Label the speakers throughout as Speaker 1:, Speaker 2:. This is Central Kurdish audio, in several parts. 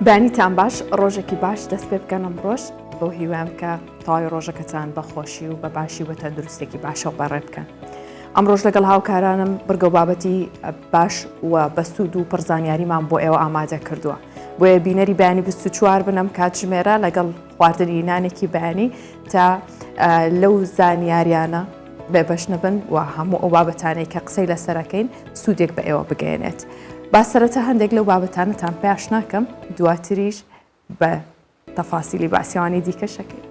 Speaker 1: بەیانیتان باش ڕۆژێکی باش دەست پێ بکەن ئەمڕۆش بەو هیوام کە تەواوی ڕۆژەکەتان بە خۆشی و بە باشی و بە تەندروستێکی باشەوە بەڕێ بکەن. ئەمڕۆژ لەگەڵ هاوکارانم بڕگە و بابەتی باش و بەسوود و پڕزانیاریمان بۆ ئێوە ئامادە کردووە. بۆیە بینەری بەیانی 24 بنەم کاتژمێرە لەگەڵ خواردنی نانێکی بەیانی تا لەو زانیاریانە بێبەش نەبن و هەموو ئەو بابەتانەی کە قسەی لەسەرەکەین سوودێک بە ئێوە بگەیەنێت. با سەرەتا هەندێک لەو بابەتانەتان پێ ئاشناکەم دواتریش بە تەفاسیلی باسیوانی دیکەشەکەی.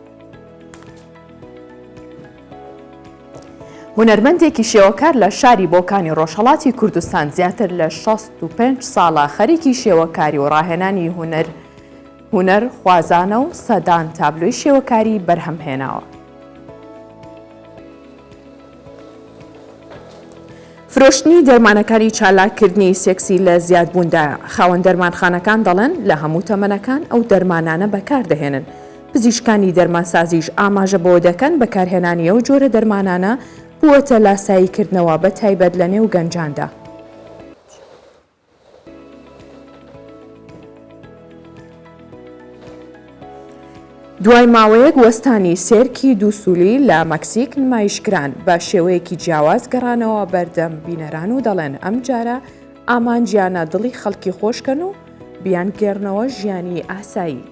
Speaker 1: هونەرمەندێکی شێوەکار لە شاری بۆکانی ڕۆژهەڵاتی کوردستان زیاتر لە 65 ساڵە خەریکی شێوەکاری و ڕاهێنانی هونەر هونەر خوازانە و سەدان تابلۆی شێوەکاری بەرهەم هێناوە. فرۆشتنی دەرمانەکانی چالاککردنی سێکسی لە زیادبووندایە، خاوەن دەرمانخانەکان دەڵێن لە هەموو تەمەنەکان ئەو دەرمانانە بەکاردەهێنن، پزیشکانی دەرمانسازیش ئاماژە بەوە دەکەن بەکارهێنانی ئەو جۆرە دەرمانانە بووەتە لاساییکردنەوە بەتایبەت لەنێو گەنجاندا. دوای ماوەیەک وەستانی سێرکی دووسولی لە مەکسیک نمایشکران، بە شێوەیەکی جیاواز گەڕانەوە بەردەم بینەران و دەڵێن ئەمجارە ئامانجیانە دڵی خەڵکی خۆشکەن و بیانگێڕنەوە ژیانی ئاسایی.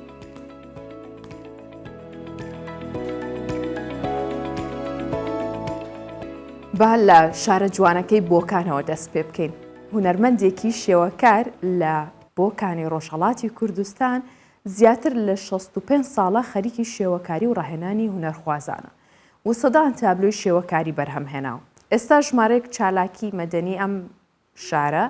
Speaker 1: با لە شارە جوانەکەی بۆکانەوە دەست پێ بکەین. هونەرمەندێکی شێوەکار لە بۆکانی ڕۆژهەڵاتی کوردستان زیاتر لە 65 ساڵە خەریکی شێوەکاری و ڕاهێنانی هونەرخوازانە و سەدان تابلۆی شێوەکاری بەرهەم هێناوە. ئێستا ژمارەیەک چالاکی مەدەنی ئەم شارە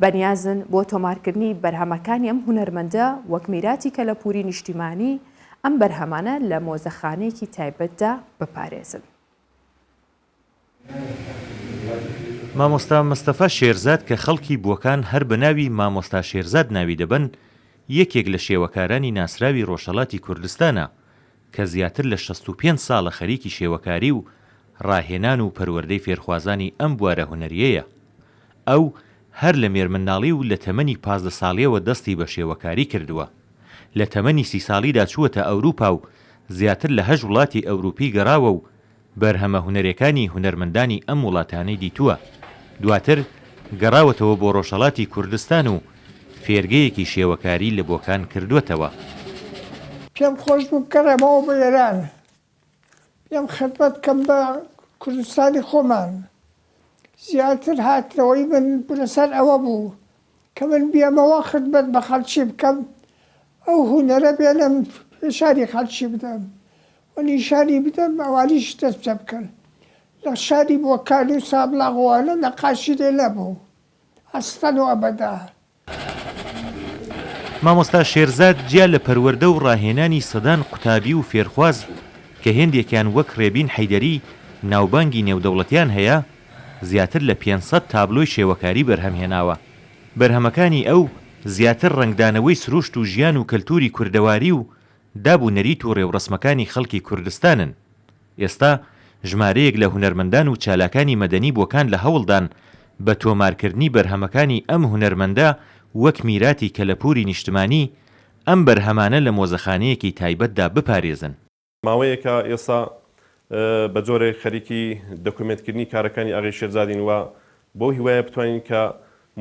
Speaker 1: بەنیازن بۆ تۆمارکردنی بەرهەمەکانی ئەم هونەرمەندە وەک میراتی کەلەپووری نیشتیمانی ئەم بەرهەمانە لە مۆزەخانەیەکی تایبەتدا بپارێزن.
Speaker 2: مامۆستا مستەفا شێرزاد کە خەڵکی بۆکان هەر بە ناوی مامۆستا شێرزاد ناوی دەبەن، یەکێک لە شێوەکارانی ناسراوی ڕۆژهەڵاتی کوردستانە کە زیاتر لە 65 ساڵە خەریکی شێوەکاری و ڕاهێنان و پەروەردەی فێرخوازانی ئەم بوارە هونەرییەیە. ئەو هەر لە مێرمنداڵی و لە تەمەنی 15 ساڵییەوە دەستی بە شێوەکاری کردووە. لە تەمەنی سی ساڵیدا چووەتە ئەوروپا و زیاتر لە هەشت وڵاتی ئەوروپی گەڕاوە و بەرهەمە هونەرێکانی هونەرمەندانی ئەم وڵاتانەی دیتووە، دواتر گەڕاوەتەوە بۆ ڕۆژهەڵاتی کوردستان و فێرگەیەکی شێوەکاری لە بۆکان کردووەتەوە.
Speaker 3: پێم خۆش بوو بگەڕێمەوە بۆ ئێران، بێم خدمەت بکەم بە کوردستانی خۆمان. زیاتر هاتنەوەی من لەسەر ئەوە بوو کە من بێمەوە خدمەت بە خەڵکی بکەم، ئەو هونەرە بێنم پیشانی خەڵکی بدەم. و نیشانی بدەم ئەوانیش دەست پێ بکەن. لە شاری بۆکان و سابڵاغ و ئەوانە نەقاشی لێ نەبوو ئەسڵەن و ئەبەدا.
Speaker 2: مامۆستا شێرزاد جیا لە پەروەردە و ڕاهێنانی سەدان قوتابی و فێرخواز کە هێندێکیان وەک ڕێبین حەیدەری ناوبانگی نێودەوڵەتیان هەیە، زیاتر لە 500 تابلۆی شێوەکاری بەرهەم هێناوە. بەرهەمەکانی ئەو زیاتر ڕەنگدانەوەی سروشت و ژیان و کەلتووری کوردەواری و داب و نەریت و ڕێوڕەسمەکانی خەڵکی کوردستانن. ئێستا ژمارەیەک لە هونەرمەندان و چالاکانی مەدەنی بۆکان لە هەوڵدان بە تۆمارکردنی بەرهەمەکانی ئەم هونەرمەندە وەک میراتی کەلەپووری نیشتمانی، ئەم بەرهەمانە لە مۆزەخانەیەکی تایبەتدا بپارێزن.
Speaker 4: ماوەیەکە ئێستا بە جۆرێک خەریکی دۆکۆمێنتکردنی کارەکانی ئاغای شێرزادین و بەو هیوایە بتوانین کە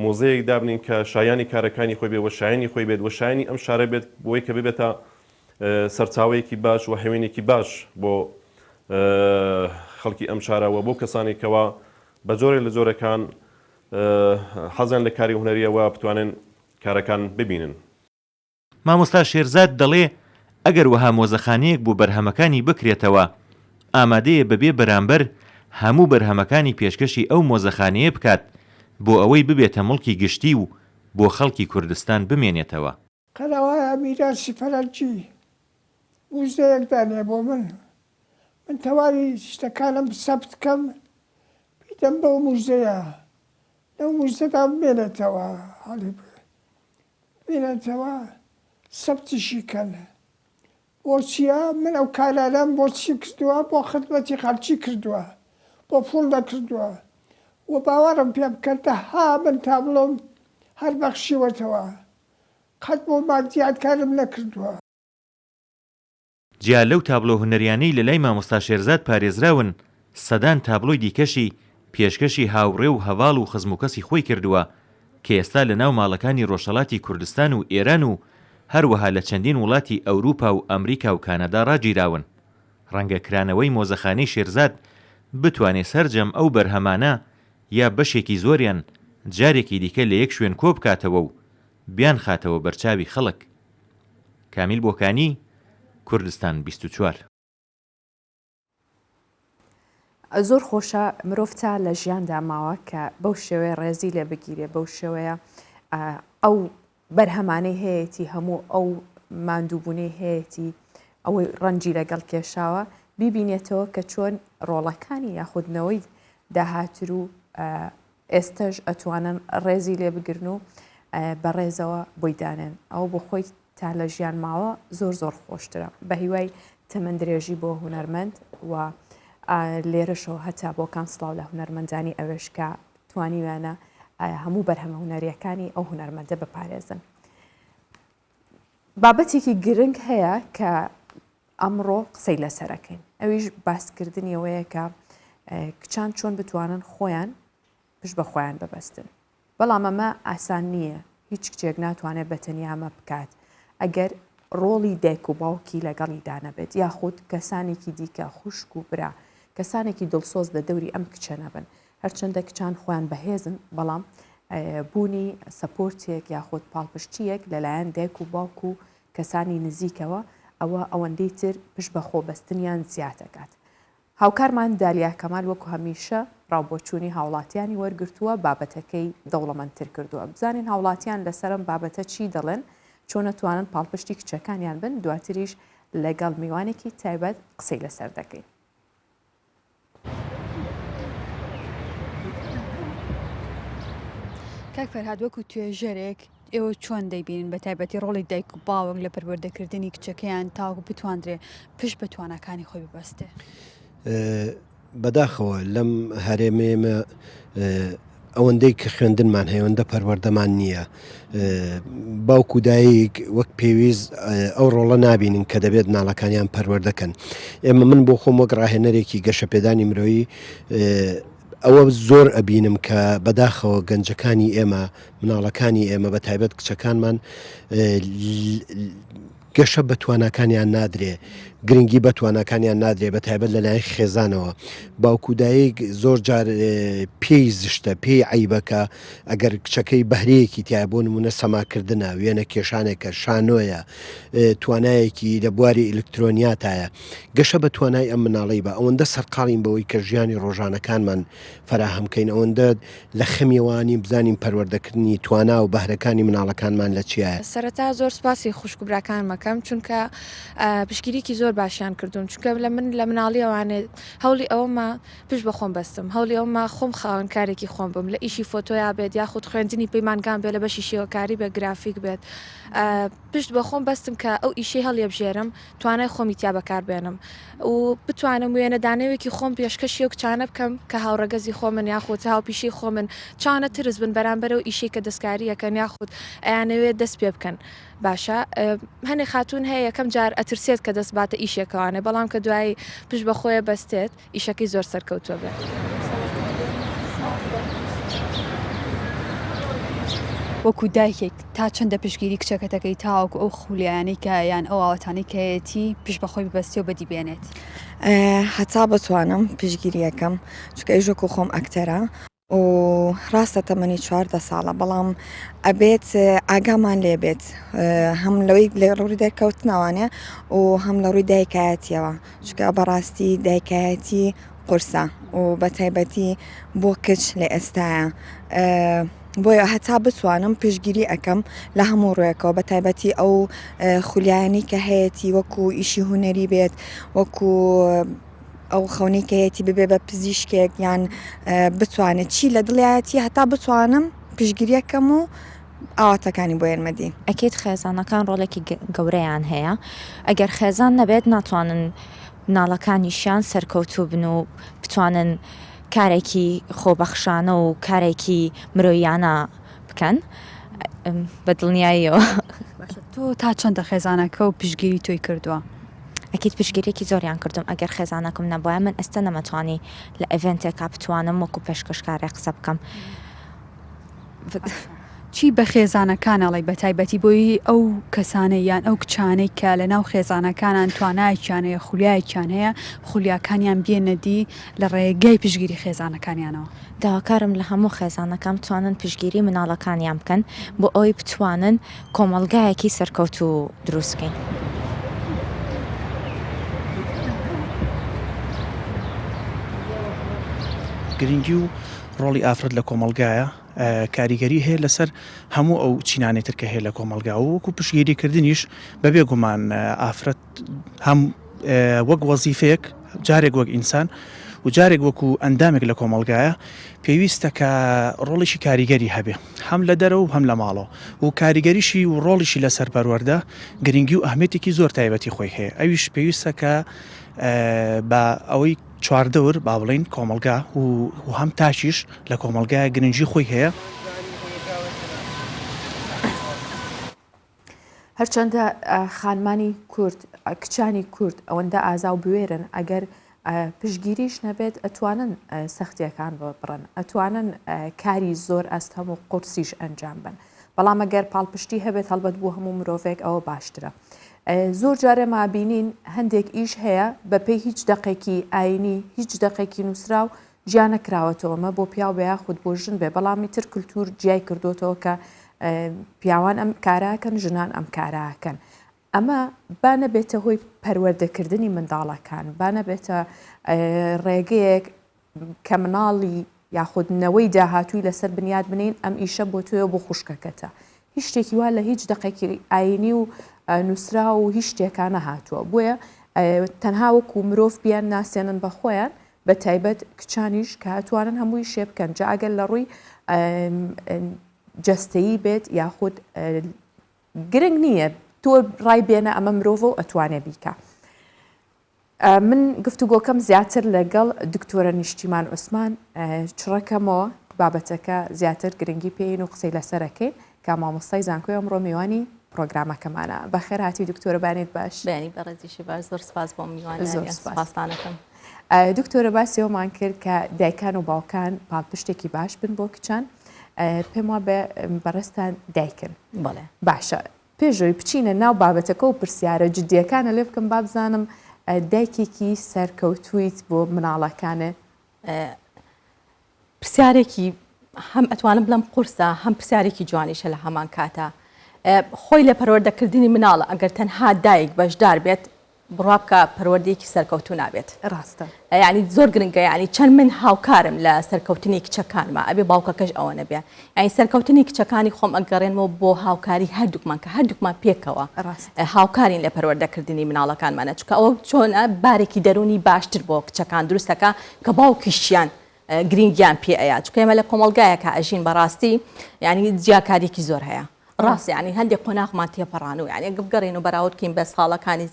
Speaker 4: مۆزەیەک دابنین کە شایانی کارەکانی خۆی بێت و شایانی خۆی بێت و شایانی ئەم شارە بێت بۆی کە ببێتە سەرچاوەیەکی باش و هەوێنێکی باش بۆ خەڵکی ئەم شارە و بۆ کەسانێک کەوا بە جۆرێک لە جۆرەکان حەزیان لە کاری هونەریە و بتوانن کارەکان ببینن.
Speaker 2: مامۆستا شێرزاد دەڵێ ئەگەر وەها مۆزەخانەیەک بۆ بەرهەمەکانی بکرێتەوە، ئامادەیە بەبێ بەرامبەر هەموو بەرهەمەکانی پێشکەشی ئەو مۆزەخانەیە بکات بۆ ئەوەی ببێتە موڵکی گشتی و بۆ خەڵکی کوردستان بمێنێتەوە.
Speaker 3: قەرەوایە میراسی فەرەنگی موژدەیەک دانێ بۆ من من تەواوی شتەکانم سەبت کەم بیدەم بەو موژدەیە لەو موژدەدا بمێنێتەوە هەڵی بینێتەوە سەبتیشی کەن بۆچیە من ئەو کارانەم بۆچی کردووە بۆ خدمەتی خەڵکی کردووە بۆ پوڵ نەکردووە و باوەڕم پێ بکەن دەها من تابڵۆم هەر بەخشیوەتەوە. قەت بۆ مادیات کارم نەکردووە.
Speaker 2: جیا لەو تابلۆ هونەریانەی لە لای مامۆستا شێرزاد پارێزراون، سەدان تابلۆی دیکەشی پێشکەشی هاوڕێ و هەڤاڵ و خزم و کەسی خۆی کردووە کە ئێستا لە ناو ماڵەکانی ڕۆژهەڵاتی کوردستان و ئێران و هەروەها لە چەندین وڵاتی ئەوروپا و ئەمریکا و کانادا ڕاگیراون. ڕەنگە کرانەوەی مۆزەخانەی شێرزاد بتوانێ سەرجەم ئەو بەرهەمانە یا بەشێکی زۆریان جارێکی دیکە لە یەک شوێن کۆ بکاتەوە و بیانخاتەوە بەرچاوی خەڵک. کامیل بۆکانی، کوردستان 24.
Speaker 1: زۆر خۆشە مرۆڤ تا لە ژیاندا ماوە کە بەو شێوەیە ڕێزی لێ بگیرێ بەو شێوەیە ئەو بەرهەمانەی هەیەتی هەموو ئەو ماندووبوونەی هەیەتی ئەوەی ڕەنجی لەگەڵ کێشاوە بیبینێتەوە کە چۆن ڕۆڵەکانی یاخود نەوەی داهاتر و ئێستەش ئەتوانن ڕێزی لێ بگرن و بە ڕێزەوە بۆی دانێن ئەوە بۆ خۆی تا لە ژیان ماوە زۆر زۆر خۆشترە بە هیوای تەمەن درێژی بۆ هونەرمەند و لێرەشەوە هەتا بۆکان سڵاو لە هونەرمەندانی ئەوێش کە توانیویانە هەموو بەرهەمە هونەریەکانی ئەو هونەرمەندە بپارێزن. بابەتێکی گرنگ هەیە کە ئەمڕۆ قسەی لەسەرەکەین ئەویش باسکردنی ئەوەیە کە کچان چۆن بتوانن خۆیان پشت بە خۆیان ببەستن بەڵام ئەمە ئاسان نییە هیچ کچێک ناتوانێت بە تەنیا ئەمە بکات ئەگەر ڕۆڵی دایک و باوکی لەگەڵیدا نەبێت یاخود کەسانێکی دیکە خوشک و برا کەسانێکی دڵسۆز لە دەوری ئەم کچە نەبن هەرچەندە کچان خۆیان بەهێزن بەڵام بوونی سەپۆرتێک یاخود پاڵپشتییەک لەلایەن دایک و باوک و کەسانی نزیکەوە ئەوە ئەوەندەی تر پشت بە خۆبەستنیان زیاد ئەکات. هاوکارمان دالیا کەمال وەکو هەمیشە ڕاوبۆچوونی هاوڵاتیانی وەرگرتووە بابەتەکەی دەوڵەمەندتر کردووە. بزانین هاوڵاتیان لەسەر ئەم بابەتە چی دەڵێن، چۆن ئەتوانن پاڵپشتی کچەکانیان بن، دواتریش لەگەڵ میوانێکی تایبەت قسەی لەسەر دەکەین.
Speaker 5: کاک فەرهاد وەکو توێژەرێک ئێوە چۆن دەیبینن بە تایبەتی ڕۆڵی دایک و باوک لە پەروەردەکردنی کچەکەیان تاوەکو بتواندرێ پشت بە تواناکانی خۆی ببەستێ؟
Speaker 6: بەداخەوە لەم هەرێمەی ئێمە ئەوەندەی کە خوێندنمان هەیە ئەوەندە پەروەردەمان نییە باوک و دایک وەک پێویست ئەو ڕۆڵە نابینن کە دەبێت مناڵەکانیان پەروەردەکەن ئێمە من بۆ خۆم وەک ڕاهێنەرێکی گەشەپێدانی مرۆیی ئەوە زۆر ئەبینم کە بەداخەوە گەنجەکانی ئێمە مناڵەکانی ئێمە بە تایبەت کچەکانمان گەشە بە تواناکانیان نادرێ، گرنگی بە تواناکانیان نادرێ بە تایبەت لەلایەن خێزانەوە، باوک و دایک زۆر جار پێی زشتە، پێی عەیبە کە ئەگەر کچەکەی بەهرەیەکی تیایە بۆ نموونە سەماکردنە، وێنە کێشانێکە، شانۆیە، توانایەکی لە بواری ئیلکترۆنیاتایە، گەشە بە توانای ئەم مناڵەی بە، ئەوەندە سەرقاڵین بەوەی کە ژیانی ڕۆژانەکانمان فەراهەم کەین ئەوەندە لە خەمی وانین بزانین پەروەردەکردنی توانا و بەهرەکانی مناڵەکانمان لە چیایە.
Speaker 7: سەرەتا زۆر سوپاسی خوشک و براکانم ئەکەم چونکە پشتگیریکی زۆر باشیان کردووم چونکە لە من لە مناڵیەوانێ هەوڵی ئەوەمە پشت بە خۆم بەستم هەوڵی ئەومە خۆم خاوەن کارێکی خۆم بم لە ئیشی فۆتۆیا بێت یاخود خوێندنی پەیمانگام بێت لە بەشی شێوەکاری بێت گرافیک بێت پشت بە خۆم بەستم کە ئەو ئیشەی هەڵیەبژێرم توانای خۆمی تیا بەکار بێنم و بتوانم وێنەدانەوێکی خۆم پێشکەشی ئەو کچانە بکەم کە هاوڕەگەزی خۆمن یاخود هاوپیشەی خۆمن چانە ترس بن بەرامبەر ئەو ئیشەی کە دەستکاری ئەکەن یاخود ئەیانەوێت دەست پێ بکەن باشە هەنێ خاتوون هەیە یەکەم جار ئەترسێت کە دەست باتە ئیشێکەوانێ بەڵام کە دوایی پشت بە خۆیە بەستێت ئیشەکەی زۆر سەرکەوتووە بێت.
Speaker 5: وەکو دایکێک تا چەندە پشتگیری کچەکەت ئەکەی تاوەکو ئەو خولیایانەی کە یان ئەو ئاواتانەی کە هەیەتی پشت بە خۆی ببەستێ و بەدی بێنێت؟
Speaker 8: هەتا بتوانم پشتگیری ئەکەم چونکە ئەویش وەکو خۆم ئەکتەرە و ڕاستە تەمەنی 14 ساڵە بەڵام ئەبێت ئاگامان لێ بێت هەم لەوەی لە ڕووی دەرکەوتنەوانێ و هەم لە ڕووی دایکایەتیەوە چونکە بەڕاستی دایکایەتی قورسە و بە تایبەتی بۆ کچ لە ئێستاە بۆیە هەتا بتوانم پشتگیری ئەەکەم لە هەموو ڕوێکەوە بە تایبەتی ئەو خولیانی کە هەیەی وەکو ئیشی هوەری بێت وەکو ئەو خەونەی کە هەیەی ببێ بە پزیشکێک یان بتوانێت چی لە دڵیایەتی هەتا بتوانم پشتگیریەکەم و ئاواتەکانی بۆ یەنمە دی.
Speaker 9: ئەکید خێزانەکان ڕۆڵێکی گەورەیان هەیە ئەگەر خێزان نەبێت ناتوانن مناڵەکانیشیان سەرکەوتوو بن و بتوانن کارێکی خۆبەخشانە و کارێکی مرۆییانە بکەن بە دڵنیاییەوە.
Speaker 5: تۆ تا چەندە خێزانەکە و پشتگیری تۆی کردووە؟
Speaker 9: ئەکید پشتگیریەکی زۆریان کردوم ئەگەر خێزانەکەم نەبوایە من ئێستا نەمەتوانی لە ئێڤێنتێکا بتوانم وەکو پێشکەشکارێ قسە بکەم.
Speaker 5: چی بە خێزانەکان ئەڵێی بە تایبەتی بۆی ئەو کەسانەی یان ئەو کچانەی کە لە ناو خێزانەکانان توانایەکیان هەیە خولیایەکیان هەیە خولیاکانیان بێنە دی لە ڕێگای پشتگیری خێزانەکانیانەوە؟
Speaker 9: داواکارم لە هەموو خێزانەکان بتوانن پشتگیری مناڵەکانیان بکەن بۆ ئەوەی بتوانن کۆمەڵگایەکی سەرکەوتوو دروست بکەین.
Speaker 10: گرنگی و ڕۆڵی ئافرەت لە کۆمەڵگایە کاریگەری هەیە لەسەر هەموو ئەو چینانەی تر کە هەیە لە کۆمەڵگا و وەکو پشتگیری کردنیش بەبێ گومان ئافرەت هەم وەک وەزیفەیەک جارێک وەک ئینسان و جارێک وەکو ئەندامێک لە کۆمەڵگایە پێویستە کە ڕۆڵێکی کاریگەری هەبێ هەم لە دەرەوە و هەم لە ماڵەوە و کاریگەریشی و ڕۆڵیشی لەسەر پەروەردە گرنگی و ئەهمیەتێکی زۆر تایبەتی خۆی هەیە ئەویش پێویستە کە بە ئەوەی چواردەور با بڵێین کۆمەڵگا و هەم تاکیش لە کۆمەڵگایە گرنگی خۆی هەیە.
Speaker 1: هەرچەندە خانمانی کورد، کچانی کورد ئەوەندە ئازا و بوێرن، ئەگەر پشتگیریش نەبێت ئەتوانن سەختیەکان ببڕن، ئەتوانن کاری زۆر ئەستەم و قورسیش ئەنجام بن. بەڵام ئەگەر پاڵپشتی هەبێت هەڵبەت بۆ هەموو مرۆڤێک ئەوە باشترە. زۆر جارێ مابینین هەندێک ئیش هەیە بەپێی هیچ دەقێکی ئاینی هیچ دەقێکی نووسراو جیا نەکراوەتەوە مە بۆ پیاو بێ یاخود بۆ ژن بێ بەڵام ئیتر کلتور جیای کردوتەوە کە پیاوان ئەم کاراکەن ژنان ئەم کاراکەن ئەمە با نەبێتە هۆی پەروەردەکردنی منداڵەکان با نەبێتە ڕێگەیەک کە مناڵی یاخود نەوەی داهاتووی لەسەر بنیات بنین ئەم ئیشە بۆ تۆیە بۆ خوشکەکەتە هیچ شتێکی وا لە هیچ دەقێکی ئاینی و نووسراو و هیچ شتێکا نەهاتووە بۆیە تەنها وەکو مرۆڤ بیان ناسێنن بە خۆیان بە تایبەت کچانیش کە ئەتوانن هەمووی شێ بکەن جا ئەگەر لە ڕووی جەستەیی بێت یاخود گرنگ نییە تۆ ڕای بێنە ئەمە مرۆڤە و ئەتوانێ بیکە. من گفتوگۆکەم زیاتر لەگەڵ دکتۆرە نیشتیمان عوسمان چڕەکەمەوە بابەتەکە زیاتر گرنگی پێین و قسەی لەسەرەکەین کە مامۆستای زانکۆی ئەمڕۆ میوانی پرۆگرامەکەمانە بەخێر هاتی دکتۆرە بانیت باش
Speaker 11: بەیانی بەڕێزیشی باش زۆر سپاس بۆ میوان
Speaker 1: زۆر سپاستانەکەم دکتۆرە باسی ئەومان کرد کە دایکان و باوکان پاڵپشتێکی باش بن بۆ کچان پێم وا بێ بەڕێزتان دایکن
Speaker 11: بەڵێ
Speaker 1: باشە پێشەوەی بچینە ناو بابەتەکە و پرسیارە جدیەکانە لێ بکەم بابزانم دایکێکی سەرکەوتوویت بۆ مناڵەکانێ؟
Speaker 11: پرسیارێکی هەم ئەتوانم بڵێم قورسە هەم پرسیارێکی جوانیشە لە هەمان کاتە خۆی لە پەروەردەکردنی مناڵە ئەگەر تەنها دایک بەشدار بێت بڕوا بکە پەروەردەیەکی سەرکەوتوو نابێت.
Speaker 1: ڕاستە.
Speaker 11: یانی زۆر گرنگە یانی چەند من هاوکارم لە سەرکەوتنی کچەکانما ئەبێ باوکەکەش ئەوە نەبێ یانی سەرکەوتنی کچەکانی خۆم ئەگەڕێنمەوە بۆ هاوکاری هەردووکمان کە هەردووکمان پێکەوە هاوکارین لە پەروەردەکردنی مناڵەکانمانە چونکە ئەوە چۆنە بارێکی دەروونی باشتر بۆ کچەکان دروستەکە کە باوکیشیان گرینگیان پێ ئەیا چونکە ئێمە لە کۆمەڵگایەکا ئەژین بەڕاستی یانی جیاکاریەکی زۆر هەیە ڕاست یانی هەندێک قۆناغمان تێپەڕان و یانی بگەڕێن و بەراورد کەین بە ساڵەکانی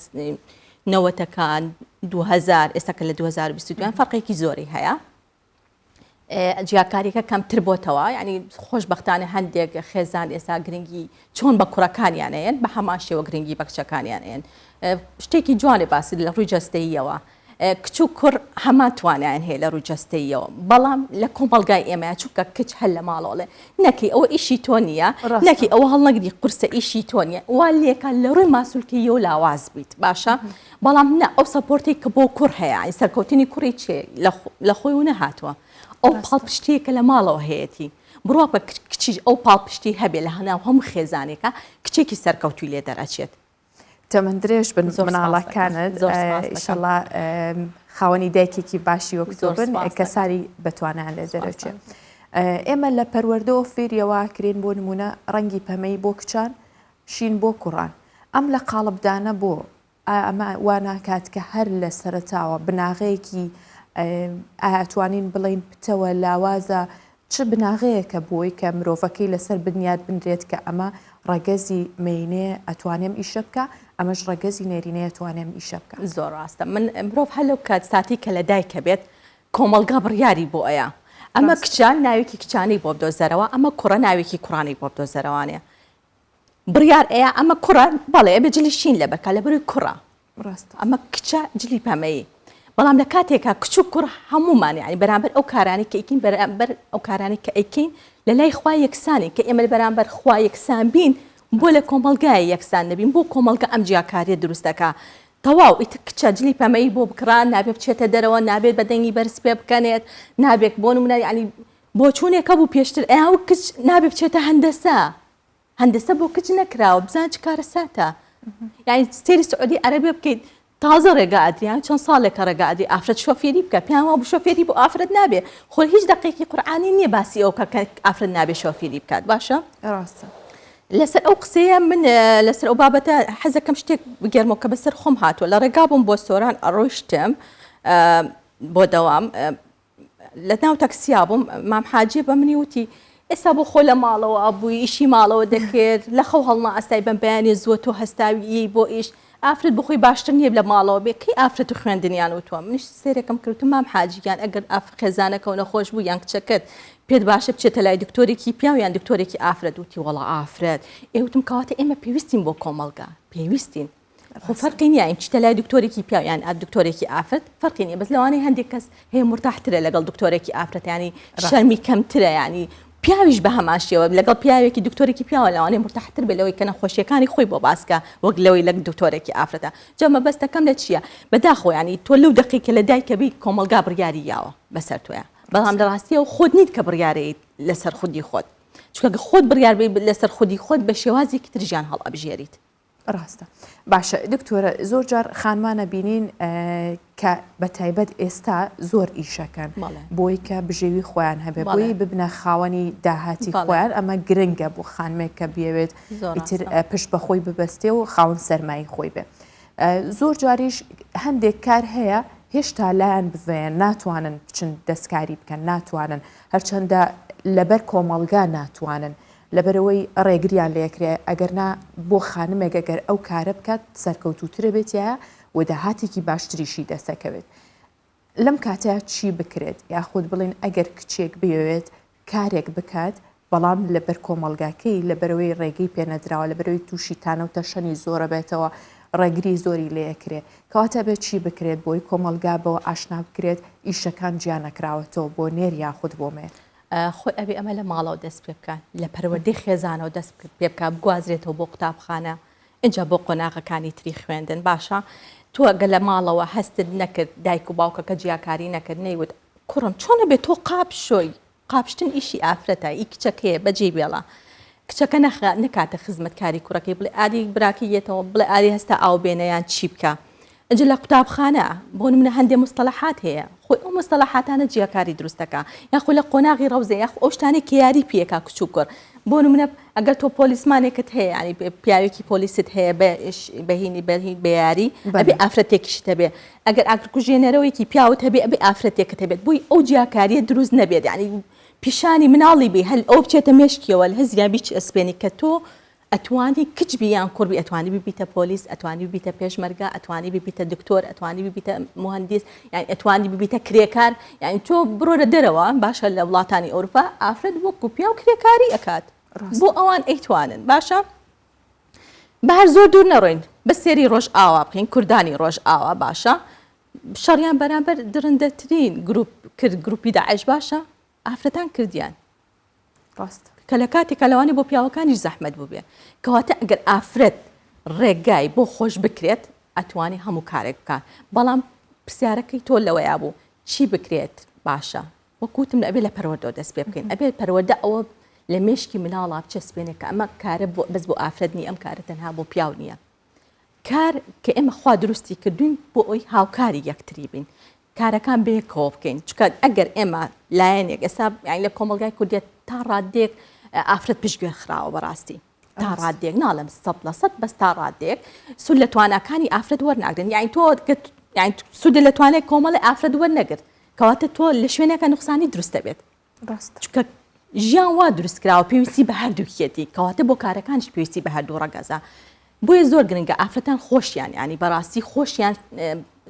Speaker 11: نەوەتەکان 2000 ئێستا کە لە 2022 فەرقێکی زۆری هەیە جیاکاریەکە کەمتر بۆتەوە ینی خۆشببختانە هەندێک خێزان ئێستا گرنگی چۆن بە کوڕەکانیان ئەیەن بە هەمان شێوە گرنگی بە کچەکانیان ئەیەن شتێکی جوانێ باسی لە ڕووی جەستەییەوە کچ و کوڕ هەمان توانایان هەیە لە ڕووی جەستەییەوە بەڵام لە کۆمەڵگای ئێمە چونکە کچ هەر لە ماڵەوەڵێ نەکەی ئەوە ئیشی تۆ نییە نەکی ئەوە هەڵنەگری قورسە ئیشی تۆ نییە وا لێکە لە ڕووی ماسولکەیەوە لاواز بیت باشە بەڵام نە ئەو support ێک کە بۆ کوڕ هەیە سەرکەوتنی کوڕی چێ لە خۆی و نەهاتووە ئەو پاڵپشتیە کە لە ماڵەوە هەیەتی بڕوا بە کچیش ئەو پاڵپشتی هەبێ لە هەناو هەموو خێزانێکا کچێکی سەرکەوتووی لێ دەرئەچێت.
Speaker 1: تەمەن درێژ بن مناڵەکانت ئیشەڵا خاوەنی دایکێکی باشی وەک تۆ بن کەساری بەتوانیان لێ دەرەچێت. ئێمە لە پەروەردەوە فێریەوە کرێن بۆ نمونە ڕەنگی پەمەی بۆ کچان شین بۆ کوڕان ئەم لە قاڵبدانە بۆ ئایا ئەمە وا ناکات کە هەر لە سەرەتاوە بناغەیەکی ئایا ئەتوانین بڵێین پتەوە، لاوازە، چ بناغەیەکە بۆی کە مرۆڤەکەی لەسەر بنیات بنرێت کە ئەمە ڕەگەزی مێینەیە ئەتوانێ ئەم ئیشە بکا، ئەمەش ڕەگەزی نێرینەیە ئەتوانێ ئەم ئیشە بکا؟
Speaker 11: زۆر ڕاستە من مرۆڤ هەر لەو کات ساتی کە لە دایکە بێت کۆمەڵگا بڕیاری بۆ ئەیا ئەمە کچە ناوێکی کچانەی بۆ بدۆزەرەوە ئەمە کوڕە ناوێکی کوڕانەی بۆ بدۆزەرەوانێ. بڕیار ئەیا ئەمە کوڕە بەڵێ ئەبێ جلی شین لەبەر کا لەبەرەوەی کوڕە
Speaker 1: ڕاستە.
Speaker 11: ئەمە کچە جلی پەمەیی بەڵام لە کاتێکا کچ و کوڕ هەموومان یانی بەرامبەر ئەو کارانەی کە ئەیکەین بەرامبەر ئەو کارانەی کە ئەیکەین لە لای خوا یەکسانین کە ئێمە بەرامبەر خوا یەکسان بین بۆ لە کۆمەڵگایە یەکسان نەبین بۆ کۆمەڵگە ئەم جیاکاریە دروست دەکا تەواو ئیتر کچە جلی پەمەیی بۆ بکڕا نابێ بچێتە دەرەوە نابێت بە دەنگی بەرز پێ بکەنێت نابێت بۆ نمونە یانی بۆچوونێک هەبوو پێشتر ئەیان وت کچ نابێ بچێتە هەندەسە هەندەسە بۆ کچ نەکراوە بزان چ کارەساتە یعنی سێری سعودی عەرەبیە بکەیت تازە ڕێگا ئەدریان چەند ساڵێکە ڕێگا ئەدری ئافرەت شۆفێری بکە پێیان وابوو شۆفێری بۆ ئافرەت نابێ خۆ هیچ دەقێکی قورئانی نییە باسی ئەو کە ئافرەت نابێ شۆفێری بکات باشە
Speaker 1: ڕاستە
Speaker 11: لەسەر ئەو قسەیە من لەسەر ئەو بابەتە حەزەکەم شتێک بگێرمەوە کە بەسەر خۆم هاتووە لە ڕێگا بووم بۆ سۆران ئەڕۆیشتم بۆ دەوام لە ناو تەکسیا بووم مام حاجیە بە منی وتی ئێستا بۆ خۆ لە ماڵەوە ئەبووی ئیشی ماڵەوە دەکرد لە خەو هەڵنا ئەستای بەم بەیانی زووە تۆ هەستاوی بۆ ئیش ئافرەت بخۆی باشتر نییە لە ماڵەوە بێ کەی ئافرەت و خوێندنیان وتووە منیش سێرێکم کردو مام حاجیان ئەگەر ئاف خێزانەکە و نەخۆش بوو یان کچەکەت پێت باشە بچێتە لای دکتۆرێکی پیاو یان دکتۆرێکی ئافرەت وتی وەڵا ئافرەت ئێ وتم کەواتە ئێمە پێویستین بۆ کۆمەڵگا پێویستین خۆ فەرقی نییە ئەین چیتە لای دکتۆرێکی پیاو یان دکتۆرێکی ئافرەت فەرقی نییە بەس لەوانەیە هەندێک کەس هەیە مرتاحترە لەگەڵ دکتۆرێکی ئافرەت ینی شەرمی کەمترە ینی پیاویش بە هەمان شێوە لەگەڵ پیاوێکی دکتۆرێکی پیاوە لەوانەیە مرتاحتر بێ لەوەی کە نەخۆشیەکانی خۆی بۆ باسکە وەک لەوەی لەک دکتۆرێکی ئافرەتە جا مەبەستەکەم لە چییە بەداخۆ ینی تۆ لەو دەقی کە لە دایکە بی کۆمەڵگا بڕیاری یاوە بەسەر تۆیە بەڵام لە ڕاستیەوە خۆت نیت کە بڕیارەیت لەسەر خودی خۆت چونکە خۆت بڕیار بی لەسەر خودی خۆت بە شێوازێکی تر ژیان هەڵئەبژێریت
Speaker 1: ڕاستە باشە دکتۆرە زۆر جار خانمانە بینین کە بە تایبەت ئێستا زۆر ئیشەکەن بۆی کە بژێوی خۆیان هەبێ بۆی ببنە خاوەنی داهاتی خۆیان ئەمە گرنگە بۆ خانمێک کە بیەوێت ئیتر پشت بە خۆی ببەستێ و خاوەن سەرمایی خۆی بێ زۆر جاریش هەندێک کار هەیە هێشتا لایەن بڤەیە ناتوانن بچن دەستکاری بکەن ناتوانن هەرچەندە لەبەر کۆمەڵگا ناتوانن لەبەرئەوەی ڕێگریان لێکرێ ئەگەرنا بۆ خانمێک ئەگەر ئەو کارە بکات سەرکەوتووترە بێت تیایا و داهاتێکی باشتریشی دەستەکەوێت لەم کاتەیا چی بکرێت یاخود بڵێن ئەگەر کچێک بەوێت کارێک بکات بەڵام لەبەر کۆمەڵگاکەی لەبەرەوەی ڕێگەی پێنەدراوە لەبەرەوەی تووشی تانە و تەشەنی زۆرە بێتەوە ڕێگری زۆری لێکرێ کەواتە بێت چی بکرێت بۆی کۆمەڵگا بەوە ئاشنا بکرێت ئیشەکان جیا نەکراوەتەوە بۆ نێر یاخود بۆ مێ.
Speaker 11: خۆی ئەبێ ئەمە لە ماڵەوە دەست پێ بکات لە پەروەردەی خێزانەوە دەست پێ بکات بگوازرێتەوە بۆ قوتابخانە ئینجا بۆ قۆناغەکانی تری خوێندن باشە تۆ گە لە ماڵەوە هەستت نەکرد دایک و باوکەکە جیاکاری نەکرد نەیوت کوڕم چۆنە بێت تۆ قاپ شۆی قاپشتن ئیشی ئافرەتە ئی کچەکەیە بەجێی بێڵە کچەکە نەخ نەکاتە خزمەتکاری کوڕەکەی بڵێ ئاری براکەی یەتەوە بڵێ ئاری هەستە ئاو بێنە یان چی بکە ئینجا لە قوتابخانە بۆ نمونە هەندێ مستەلەحات هەیە خۆی ئەو مستەلەحاتانە جیاکاری دروست دەکا یاخۆ لە قۆناغی ڕەوزە یاخۆ ئەو شتانەی کە یاری پێکا کچ و کوڕ بۆ نمونە ئەگەر تۆ پۆلیسمانێکت هەیە ینی پیاوێکی پۆلیست هەیە بەهینی بەهین بە یاری ئەبێ ئافرەتێکیشت هەبێ ئەگەر ئاگرکوژێنەرەوەیەکی پیاوت هەبێ ئەبێ ئافرەتێکت هەبێت بۆی ئەو جیاکاریە دروست نەبێت یعنی پیشانی مناڵی بی هەل ئەو بچێتە مێشکیەوە لە هزریان بیچەسپێنی کە تۆ ئەتوانی کچ بی یان کوڕ بی ئەتوانی ببیتە پۆلیس ئەتوانی ببیتە پێشمەرگە ئەتوانی ببیتە دکتۆر ئەتوانی ببیتە موهەندیس یانی ئەتوانی ببیتە کرێکار یانی تۆ بڕۆرە دەرەوە باشە لە وڵاتانی ئەوروپا ئافرەت وەکو پیاو کرێکاری ئەکات بۆ ئەوان ئەیتوانن باشە بە هەر زۆر دوور نەڕۆین بە سێری ڕۆژ ئاوا بکەین کوردانی ڕۆژ ئاوا باشە شەڕیان بەرامبەر دڕندەترین گروپ کرد گروپی داعش باشە ئافرەتان کردیان
Speaker 1: ڕاستە.
Speaker 11: کە لە کاتێکا لەوانەیە بۆ پیاوەکانیش زەحمەت بووبێ. کەواتە ئەگەر ئافرەت ڕێگای بۆ خۆش بکرێت ئەتوانێ هەموو کارێک بکات. بەڵام پرسیارەکەی تۆ لەوەیا بوو چی بکرێت باشە؟ وەک وتم ئەبێ لە پەروەردەوە دەست پێ بکەین. ئەبێ پەروەردە ئەوە لە مێشکی مناڵا بچەسپێنێ کە ئەمە کارە بەس بۆ ئافرەت نییە، ئەم کارە تەنها بۆ پیاو نییە. کار کە ئێمە خوا دروستی کردوین بۆ ئەوی هاوکاری یەکتری بین کارەکان بەیەکەوە بکەین چکە ئەگەر ئێمە لایەنێک ئێستا یانی لە کۆمەڵگای کوردیە تا ڕادێک ئافرەت پشتگوێ خراوە بەڕاستی تا ڕادێک ناڵێم سەد لە سەد بەس تا ڕادێک سوود لە تواناکانی ئافرەت وەرناگرن یانی تۆ یانی سوود لە توانای کۆمەڵی ئافرەت وەرنەگرت کەواتە تۆ لە شوێنێکە نوقسانی دروست دەبێت
Speaker 1: ڕاستە.
Speaker 11: چونکە ژیان وا دروست کراوە پێویستی بە هەردووکیەتی کەواتە بۆ کارەکانیش پێویستی بە هەردوو ڕەگەزە بۆیە زۆر گرنگە ئافرەتان خۆشیان ینی بەڕاستی خۆشیان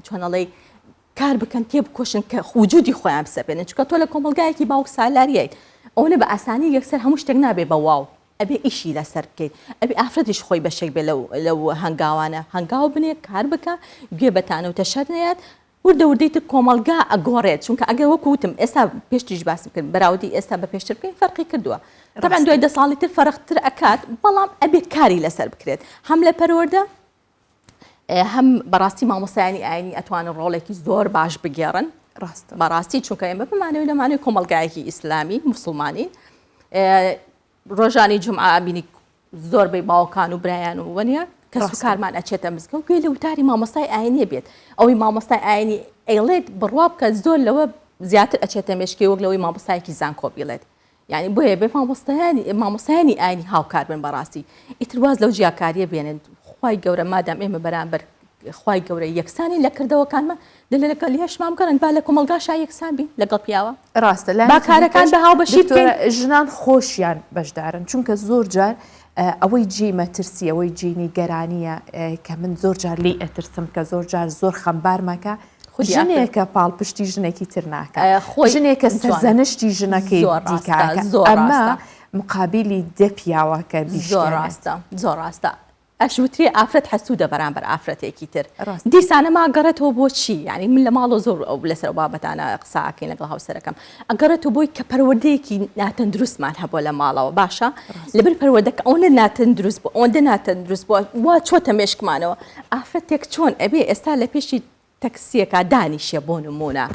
Speaker 11: چۆنەڵی کار بکەن تێ بکۆشن کە وجودی خۆیان بسەپێنن چونکە تۆ لە کۆمەڵگایەکی باوک سالاریایت ئەوەنە بە ئاسانی یەکسەر هەموو شتێک نابێ بە واو. ئەبێ ئیشی لەسەر بکەیت ئەبێ ئافرەتیش خۆی بەشێک بێ لەو لەو هەنگاوانە هەنگاو بنێ کار بکا گوێ بە تانە و تەشەر نەیات وردە وردەی تر کۆمەڵگا ئەگۆڕێت چونکە ئەگەر وەکو وتم ئێستا پێشتریش باسم کرد بەراوردی ئێستا بە پێشتر بکەین فەرقی کردووە تەبعەن دوای دە ساڵی تر فەرقتر ئەکات بەڵام ئەبێ کاری لەسەر بکرێت هەم لە پەروەردە هەم بەڕاستی مامۆستایانی ئاینی ئەتوانن ڕۆڵێکی زۆر باش بگێڕن
Speaker 1: ڕاستە
Speaker 11: بەڕاستی چونکە ئێمە بمانەوەی لەمانەوەی کۆمەڵگایەکی ئیسلامی موسڵمانین ڕۆژانی جومعە ئەبینی زۆربەی باوکان و برایان و وەنیە کەس و کارمان ئەچێتە مزگەوت گوێ لە وتاری مامۆستای ئاینیە بێت ئەوەی مامۆستای ئاینی ئەیڵێت بڕوا بکە زۆر لەوە زیاتر ئەچێتە مێشکی وەک لەوەی مامۆستایەکی زانکۆ بیڵێت یعنی بۆیە بێ مامۆستایانی مامۆستایانی ئاینی هاوکار بن بەڕاستی ئیتر واز لەو جیاکاریە بێنن خوای گەورە مادام ئێمە بەرامبەر خوای گەورە یەکسانی لە کردەوەکانمان دە لە لەگەڵ یەشمان بگەڕێن با لە کۆمەڵگاشا یەکسان بین لەگەڵ پیاوە
Speaker 1: ڕاستە
Speaker 11: با کارەکان بە هاوبەشی بکەین.
Speaker 1: دکتۆرە ژنان خۆشیان بەشدارن چونکە زۆر جار ئەوەی جێی مەترسی ئەوەی جێی نیگەرانیە کە من زۆر جار لێی ئەترسم کە زۆر جار زۆر خەمبارمەکە
Speaker 11: خودی ئافرەت
Speaker 1: ژنێکە پاڵپشتی ژنێکی تر ناکە
Speaker 11: خۆی
Speaker 1: ژنێکە
Speaker 11: جوانە.
Speaker 1: سەرزەنشتی ژنەکەی
Speaker 11: زۆر ڕاستە
Speaker 1: دیکە
Speaker 11: زۆر
Speaker 1: ئەمە
Speaker 11: ڕاستە
Speaker 1: مقابیلی دە پیاوەکە
Speaker 11: زۆر
Speaker 1: بیشکێنێت.
Speaker 11: ڕاستە زۆر ڕاستە ئەشوترێ ئافرەت حەسوودە بەرامبەر ئافرەتێکی تر
Speaker 1: ڕاستە.
Speaker 11: دیسانە ماگەڕێتەوە بۆ چی یانی من لە ماڵەوە زۆر ئەو لەسەر ئەو بابەتانە قسە ئەکەین لەگەڵ هاوسەرەکەم ئەگەڕێتەوە بۆی کە پەروەردەیەکی ناتەندروستمان هەبووە لە ماڵەوە باشە
Speaker 1: ڕاستە.
Speaker 11: لەبەر پەروەردەکە ئەوەندە ناتەندروست بوو ئەوەندە ناتەندروست بووە وا چۆتە مێشکمانەوە ئافرەتێک چۆن ئەبێ ئێستا لە پێشی تەکسیەکا دانیشێ بۆ نموونە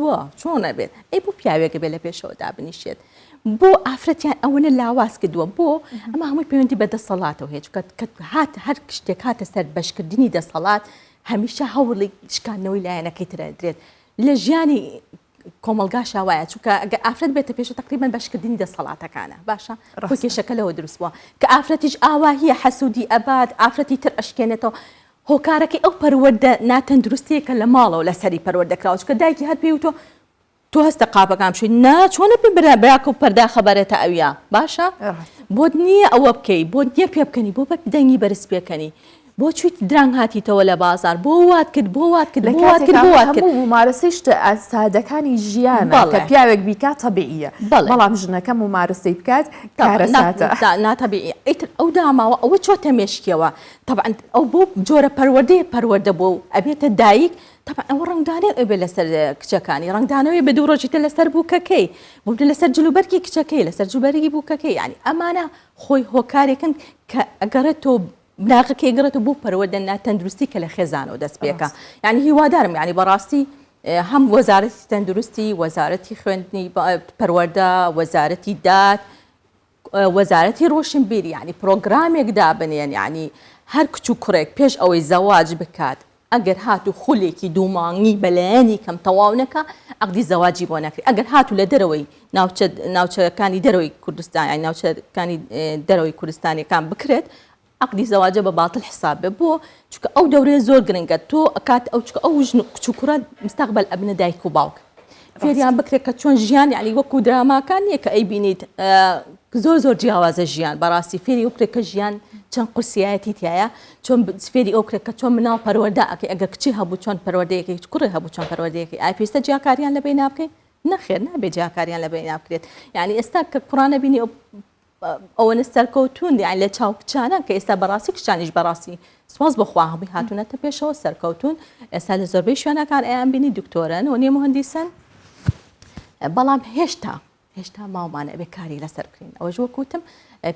Speaker 11: وە چۆن ئەبێت ئەی بۆ پیاوێک ئەبێ لە پێشەوە دابنیشێت بۆ ئافرەتیان ئەوەنە لاواز کردووە بۆ ئەمە هەمووی پەیوەندی بە دەسەڵاتەوە هەیە چونکە کە هات هەر شتێک هاتە سەر بەشکردنی دەسەڵات هەمیشە هەوڵی شکاندنەوەی لایەنەکەی تر ئەدرێت لە ژیانی کۆمەڵگاشا وایە چونکە ئەگەر ئافرەت بێتە پێشە تقریبا بەشکردنی دەسەڵاتەکانە باشە خۆی کێشەکە لەوە دروست بووە کە ئافرەتیش ئاواهیە حەسوودی ئەبات ئافرەتی تر ئەشکێنێتەوە هۆکارەکەی ئەو پەروەردە ناتەندروستیە کە لە ماڵەوە لەسەری پەروەردە کراوە چونکە دایکی هەر پێی وتوە تۆ هەستە قاپەکان بشۆی نا چۆنە پێ برا براکە و پەرداخە بەرێتە ئەویا باشە بۆت نییە ئەوە بکەی بۆت نییە پێ بکەنی بۆ بە دەنگی بەرز پێکەنی بۆ چویت درەنگ هاتیتەوە لە بازار بۆ وات کرد بۆ وات کرد
Speaker 1: لە
Speaker 11: بۆ وات کرد
Speaker 1: کاتێکا
Speaker 11: بۆ وات کرد
Speaker 1: هەموو مومارەسەی شتە سادەکانی ژیانە کە
Speaker 11: بەڵێ
Speaker 1: پیاوێک بیکات تەبیعیە
Speaker 11: بەڵێ
Speaker 1: بەڵام ژنەکە مومارەسەی بکات
Speaker 11: تەبعەن نا
Speaker 1: کارەساتە.
Speaker 11: ناتەبیعیە ئیتر ئەو داماوە ئەوە چۆتە مێشکیەوە تەبعەن ئەو بەو جۆرە پەروەردەیە پەروەردە بووە و ئەبێتە دایک تەبعەن ئەوە ڕەنگدانەوەی ئەبێت لەسەر کچەکانی ڕەنگدانەوەی بە دوو ڕۆژی تر لەسەر بووکەکەی بۆ لەسەر جلوبەرگی کچەکەی لەسەر جلوبەرگی بووکەکەی یعنی ئەمانە خۆی هۆکارێکن کە ئەگەڕێتەوە بناغەکەی گەڕێتەوە بۆ پەروەردە ناتەندروستی کە لە خێزانەوە دەست پێکە یعنی هیوادارم یعنی بەڕاستی هەم وەزارەتی تەندروستی وەزارەتی خوێندنی پەروەردە وەزارەتی داد وەزارەتی ڕۆشنبیری یانی پرۆگرامێک دابنێن یانی هەر کچ و کوڕێک پێش ئەوەی زەواج بکات ئەگەر هاتوو خولێکی دوو مانگی بەلایەنی کەم تەواو نەکا عەقدی زەواجی بۆ نەکرێت ئەگەر هاتوو لە دەرەوەی ناوچە ناوچەکانی دەرەوەی کوردستان یانی ناوچەکانی دەرەوەی کوردستانیەکان بکرێت عەقدی زەواجە بە باتڵ حساب بێ بۆ چونکە ئەو دەورەیە زۆر گرنگە تۆ ئەکات ئەو چکە ئەو ژن و کچ و کوڕە مستەقبەل ئەبنە دایک و باوک فێریان بکرێت کە چۆن ژیان یعنی وەکو دراماکان نییە کە ئەیبینیت زۆر زۆر جیاوازە ژیان بەڕاستی فێری ئەو بکرێت کە ژیان چەند قورسیایەتی تایە چۆن فێری ئەو بکرێت کە چۆن مناڵ پەروەردە ئەکەی ئەگەر کچی هەبوو چۆن پەروەردەیەکەی کوڕی هەبوو چۆن پەروەردەیەکەی ئای پێویستە جیاکاریان لە بەینا بکەین نەخێر نابێ جیاکاریان لە بەینا بکرێت یعنی ئێستا کە کوڕانە بینی ئەو ئەوەنە سەرکەوتوون یانی لە چاو کچانە کە ئێستا بەڕاستی کچانیش بەڕاستی سپاس بۆ خوا هەمووی هاتوونەتە پێشەوە سەرکەوتوون ئێستا لە زۆربەی شوێنەکان ئەیان بینی دکتۆرەن و نیە مهندیسن بەڵام هێشتا هێشتا ماومانە ئەبێ کاری لەسەر بکەین ئەوەش وەکوتم